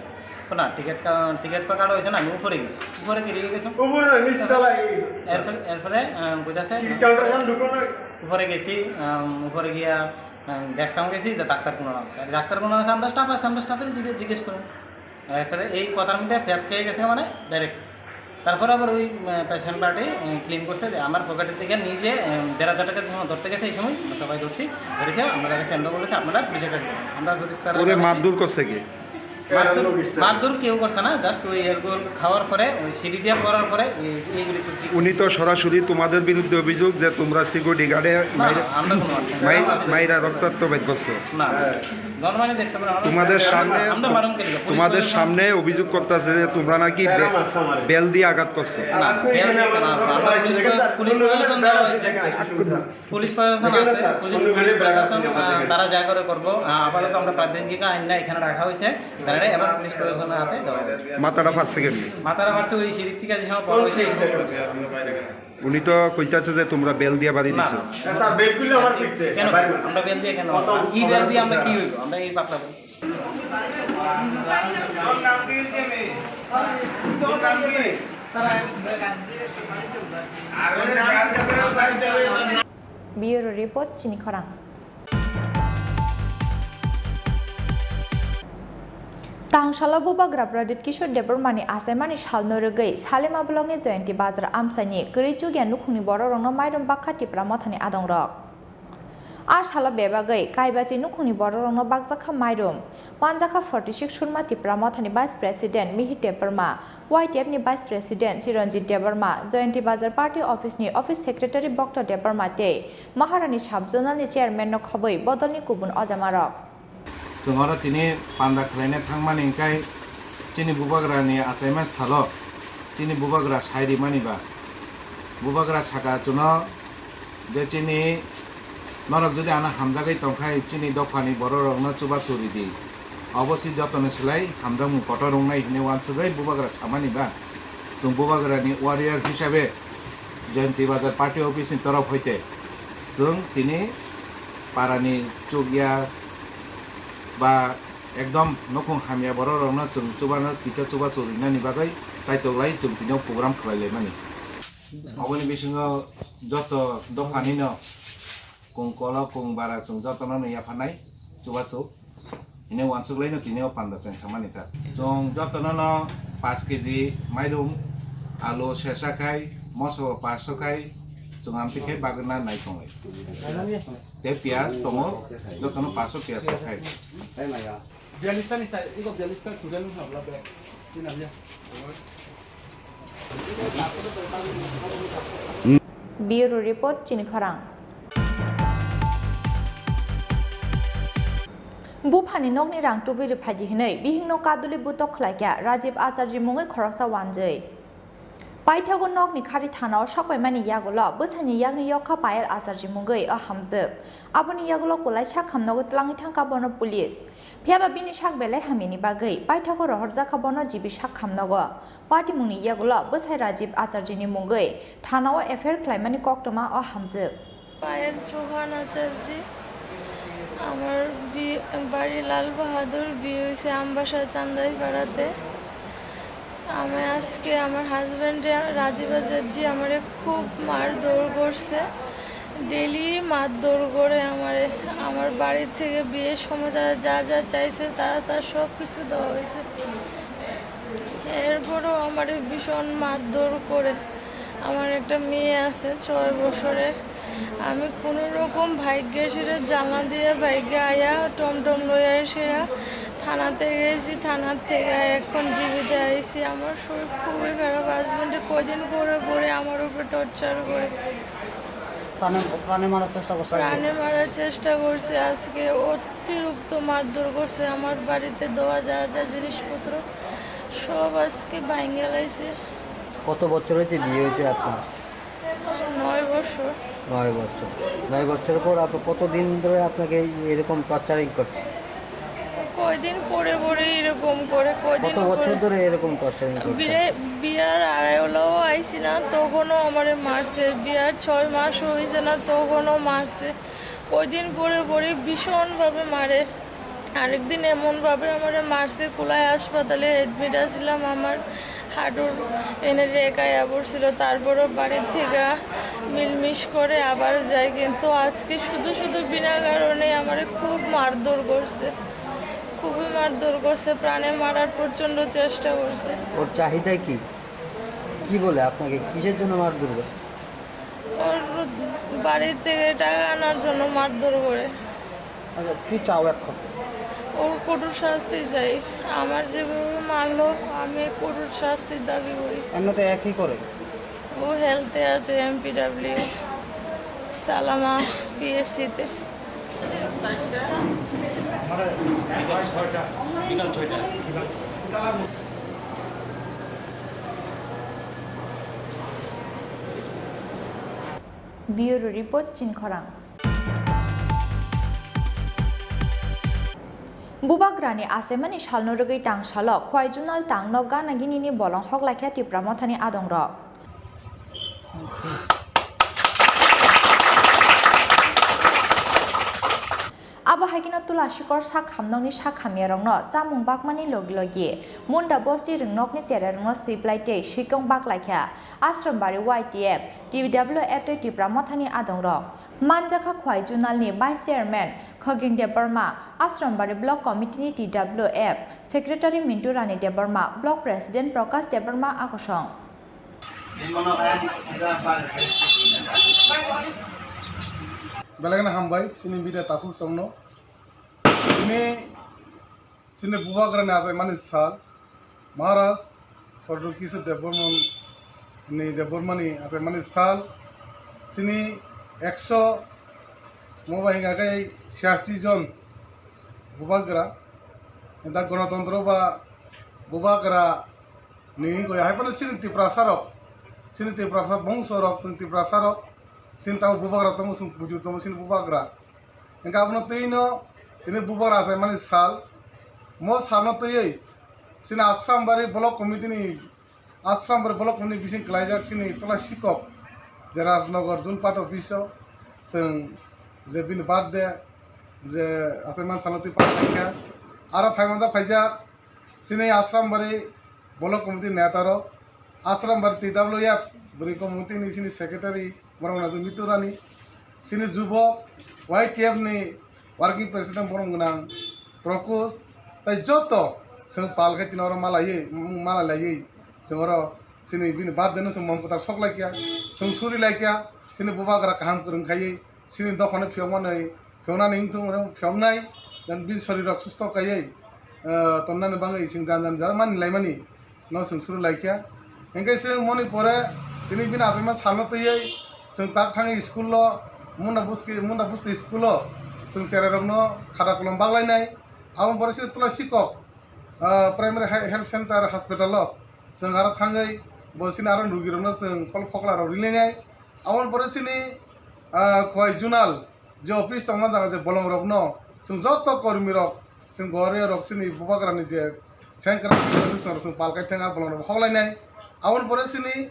তো না, টিকিট কা-, টিকিট তো কাটা হয়েছে না, আমি উপরে গেছি। উপরে কি লিখে গেছো? উপরে না, নিচে তলা এই। এরপরে, এরপরে, আহ, কইতাছে, টিকিট কাউন্টার খান ঢুকো না। উপরে গেছি, আহ, উপরে গিয়া, আহ, দেখতাম গেছি যে ডাক্তার কোনো আছে। আর ডাক্তার কোনো আছে, আমরা স্টাফ আছে, আমরা স্টাফের জিজ্ঞে-, জিজ্ঞেস করুন। এরপরে এই কথার মধ্যে ফেস খেয়ে গেছে মানে ডাইরেক্ট। তারপরে আবার ওই, আহ, পেশেন্ট পার্টি, আহ, ক্লেম করছে যে আমার পকেটের থেকে নিজে, আহ, দেড় হাজার টাকা যখন ধরতে গেছে, এই সময় আমরা সবাই ধরছি, ধরেছে, আমরা তাকে সেন্ড করেছে, আপনারা পুলিশের কাছে যান। আমরা ধরেছি স্যার, ওরে মারধর করছে কি? মারধর, মারধর কেউ করছে না, জাস্ট ওই এরকম খাওয়ার পরে, ওই সিঁড়ি দিয়ে পড়ার পরে এই, এইগুলি চুক্তি। উনি তো সরাসরি তোমাদের বিরুদ্ধে অভিযোগ যে তোমরা সিকিউরিটি গার্ডে না, মাইরা, আমরা কোনো আছি না। মাই-, মাইরা রক্তাক্ত বের করছো। না, নরমালি দেখতে পারেন, আমরা তোমাদের সামনে, আমরা মারুম কেন? পুলিশ তোমাদের প্রশাসন সামনে অভিযোগ করতেছে যে তোমরা নাকি বে-, বেল দিয়ে আঘাত করছো। না, বেল দিয়ে কেন? আমরা পুলিশ প্রশাসন, পুলিশ প্রশাসন দেওয়া হয়েছে। পুলিশ প্রশাসন আছে, পুলিশ, পুলিশ প্রশাসন, আহ, তারা যা করে করবো। আহ, আপাতত আমরা প্রাথমিক আইন না এখানে রাখা হয়েছে, তারা এবার পুলিশ প্রশাসনের হাতে দেওয়া হবে। মাথাটা ফাটছে কেমনি? মাথাটা ফাটছে ওই সিঁড়ির থেকে যে সময় পড়া হয়েছে, এই সময়। উনি তো কইতাছে যে তোমরা বেল দিয়ে বাড়ি না। দিছো। স্যার, বেলগুলো আমার পিছে। কেন? আমরা বেল দিয়ে কেন? এই বেল দিয়ে আমরা কি হইব? আমরা এই পাতলা বই। Bureau report, chini khorang. Tangsalo Bubagra Pradyut Kishore Debbarmani achaimani salno rwgwi Salima blockni Jayanti Bazar amchaini kwrwi chukya nukhungni bororokno mairum bakha Tipra Mothani adongrok. A salo bebagwi Kaibachi nukhungni bororokno bakjakha mairum. Manjakha forty six Surma Tipra Mothani Vice President Mihir Debbarma, Y T F ni Vice President Chiranjit Debbarma, Jayanti Bazar Party Office ni Office Secretary Bhakta Debbarma tei Maharani Sub Zonal ni Chairman no khobwi bodolni kubun ojamarok. Chwng oro tini panda khlaina thangmani hwnkhe chini bubagrani achaima salo chini bubagra sai rimani ba. Bubagra saka chwngno je chini norok jodi ano hamjagwi tongkhai chini dophani bororokno chubachu ridi. Obo si jotoni slai hamjakmung kotor wngnai hwnwi uansugwi bubagra samani ba. Chwng bubagrani warrior hisabe Jayanti Bazar Party Office ni torof hoite chwng tini parani chukya ba ekdom nukhung hamya bororokno chwng chubano kisa chubachu rinani bagwi kaitok lai chwng tini o program khlai laimani. Oboni bisingo joto dophanino kung kolo kung bara chwng jotono no yapharnai chubachu. Hine uansuk laino tini o panda chwng samani ta. Chwng jotono no paanch kg mairum, alu sesa khai, moso paanch so khai, chwng amtwi khai bagwna nai tonglai. Tei piyaj tongo, jotono paanch so piyaj khai. Bialis ta ni ta, iko bialis ta kuda nung habla be. Ini namanya. Bureau report, chini khorang. Buphani nokni rang tubui rwphaidi hwnwi bihikno kaduli butok khlaikha Rajiv Acharji mungwi khoroksa wanjwi. Paithago nokni khari thanao sokpaimani yagulo bwsaini yakni yokha Payal Acharji mungwi o hamjwk. Aboni yagulo kwlai sak hamnogo twlangwi thangkha bono police. Phiyaba bini sak belai hamyani bagwi paithago rohorjakha bono G B sak hamnogo. Patimungni yagulo bwsai Rajiv Acharjini mungwi thanao F I R khlaimani koktwma o hamjwk. Payal Chauhan Acharji, আমার বি-, বাড়ি লাল বাহাদুর, বিয়ে হয়েছে আমবাসা চান্দাইপাড়াতে। আমি আজকে আমার হাজব্যান্ডে রাজীব আচার্যি আমারে খুব মারধর করছে, ডেলি মারধর করে আমারে। আমার বাড়ির থেকে বিয়ের সময় তারা যা যা চাইছে, তারা তার সব কিছু দেওয়া হয়েছে। এরপরেও আমারে ভীষণ মারধর করে। আমার একটা মেয়ে আছে ছয় বছরের। আমি কোনো রকম ভাগ্যের সেটা জানলা দিয়ে ভাগ্যে আয়া টমটম লইয়া সেরা থানাতে গেছি, থানার থেকে এখন জীবিত আইছি। আমার শরীর খুবই খারাপ। হাজবেন্ডে কয়দিন পরে পরে আমার উপরে টর্চার করে। প্রাণে, প্রাণে মারার চেষ্টা করছে আজকে। প্রাণে মারার চেষ্টা করছে আজকে। অতিরিক্ত মারধর করছে। আমার বাড়িতে দেওয়া যা যা জিনিসপত্র সব আজকে ভাঙিয়ে লাইছে। কত বছর হয়েছে বিয়ে হয়েছে আপনার? নয় বছর। নয় বছর। নয় বছর পর আপ-, কতদিন ধরে আপনাকে এরকম টর্চারিং করছে? কয়দিন পরে পরে এরকম করে, কয়দিন কত বছর পরে। ধরে এরকম টর্চারিং করছে? বিয়ে-, বিয়ার আড়াই হলেও আইছি না, তখনও আমারে মারছে। বিয়ার ছয় মাস হয়েছে না, তখনও মারছে। কয়দিন পরে পরে ভীষণভাবে মারে। আরেকদিন এমনভাবে আমারে মারছে, কুলাই হাসপাতালে অ্যাডমিট আছিলাম, আমার হাঁটুর এনে রেখায় পড়ছিল। তারপরও বাড়ির থেকে মিলমিশ করে আবার যাই, কিন্তু আজকে শুধু শুধু বিনা কারণে আমারে খুব মারধর করছে, খুবই মারধর করছে, প্রাণে মারার প্রচণ্ড চেষ্টা করছে। ওর চাহিদা কি? কি বলে আপনাকে? কিসের জন্য মারধর করে? ওর বাড়ি থেকে টাকা আনার জন্য মারধর করে। আচ্ছা, কি চাও এখন? ওর কঠোর শাস্তি চাই। আমার যেভাবে মারলো, আমি কঠোর শাস্তির দাবি করি। এমনিতে একই করে? ও হেলথে আছে, এমপিডব্লিউ, সালামা পিএসসিতে। Bureau Report, Chinkhorang. Bubagrani achaimani salno rwgwi tang salo Khwai Junal tangno gana ginini bolong hoklaikha Tipra Mothani adongrok. Abo hai kheno Tulashikor sak hamnokni sak hamyarokno chamung bakmani logi logi Munda bosti rwngnokni chererokno siplai tei swikong baklaikha Ashrambari Y T F, T W F tei Tipra Mothani adongrok. Manjakha Khwai Junalni Vice Chairman Khogeng Debbarma, Ashrambari Block Committee-ni T W F Secretary Mintu Rani Debbarma, Block President Prakash Debbarma akosong. Belai kheno hambai chini media takhuk songno. Tini chini Bubagrani achaimani sal, Maharaj Pradyot Kishore Debbarma ni, Debbarmani achaimani sal, chini ekso mo bai hingkha khe chiyasi jon Bubagra, da Ganatantro ba Bubagra ni hingkha hai phano chini Tiprasa rok, chini Tiprasa bongso rok, chini Tiprasa rok, chini tabuk Bubagra tongo, chwng puju tongo, chini Bubagra. Hingkhe abono twi no tini Bubagra achaimani sal, mo salno twiwi chini Ashrambari Block Committee ni, Ashrambari Block Committee ni bising kwlaijak chini Tulashikor je Rajnagar Zone Part Office o chwng je bini birthday je achaimani salno twi paikha. Aro phaimanjak phaijak chini Ashrambari Block Committee neta rok, Ashrambari T W F Bwrwi Committee ni chini secretary borok gwnang Mitu Rani, chini jubok Y T F ni working president borok gwnang Prokush, tai joto chwng pal khai tini oro malaiwi, mung malaiwi chwng oro chini bini birthday no chwng mom kwtal sok laikya, chwng suri laikya, chini Bubagra kaham kwrwng khaiwi chini dophano phiyokmanwi phiyoknani wngthung, phiyoknai, dan bini sorirok susto kaiwi, eh, tonnani bagwi chwng jan jan jan mani laimani no chwng suru laikya. Hingke chwng moni pore tini bini achaima salno twiwi chwng tak thangwi school o, Munda Busti, Munda Busti school o chwng cherairokno khata kolom baglainai. Aboni pore chwng Tulashikor, eh, Primary He-, Health Center hospital o chwng aro thangwi bo chini aro rugirokno chwng phol phoklarok rilainai. Aboni pore chini, ah, Khowai Zonal je office tongma jaga je bolongrokno chwng joto kormirok, chwng goriyorok chini Bubagrani je sengkrak chwng pal khai thangma bolongrok hoklainai. Aboni pore chini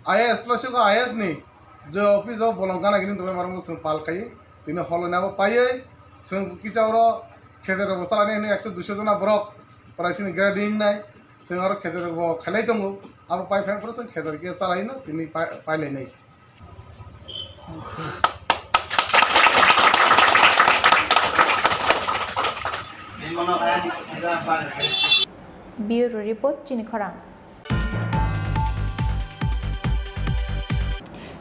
I A S, Tulashikor I A S ni je office o bolong gana gini tongmani borokno chwng pal khai tini hoklainai. Abo paiwi chwng kisa oro khecherrokbo chalainai hwnwi ekso duiso jona borok prai chini grading wngnai. Chwng aro khecherrokbo khailai tongo. Abo pai phai phano chwng khecher khe chalaino tini pai, pailainai. Bureau Report, Chini Khorang.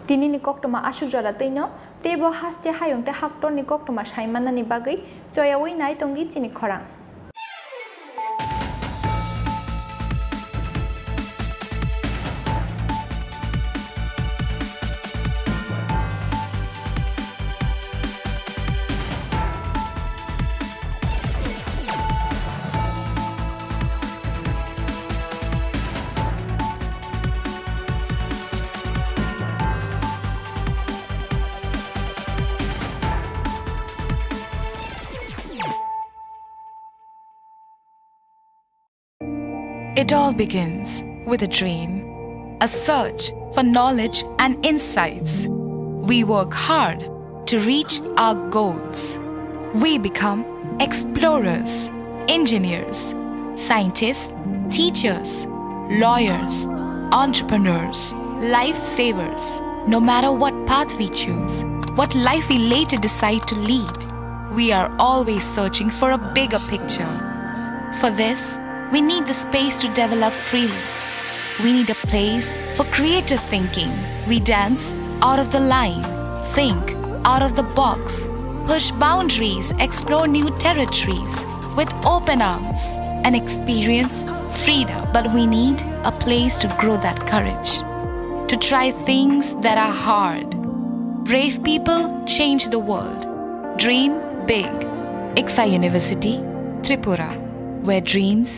Tinini koktwma aswk jora twino, teibo haste hayung tei haktorni koktwma sai mannani bagwi choyaui nai tongdi Chini Khorang. It all begins with a dream, a search for knowledge and insights. We work hard to reach our goals. We become explorers, engineers, scientists, teachers, lawyers, entrepreneurs, lifesavers. No matter what path we choose, what life we later decide to lead, we are always searching for a bigger picture. For this, we need the space to develop freely. We need a place for creative thinking. We dance out of the line, think out of the box, push boundaries, explore new territories with open arms, and experience freedom. But we need a place to grow that courage, to try things that are hard. Brave people change the world. Dream big. ICFAI University, Tripura, where dreams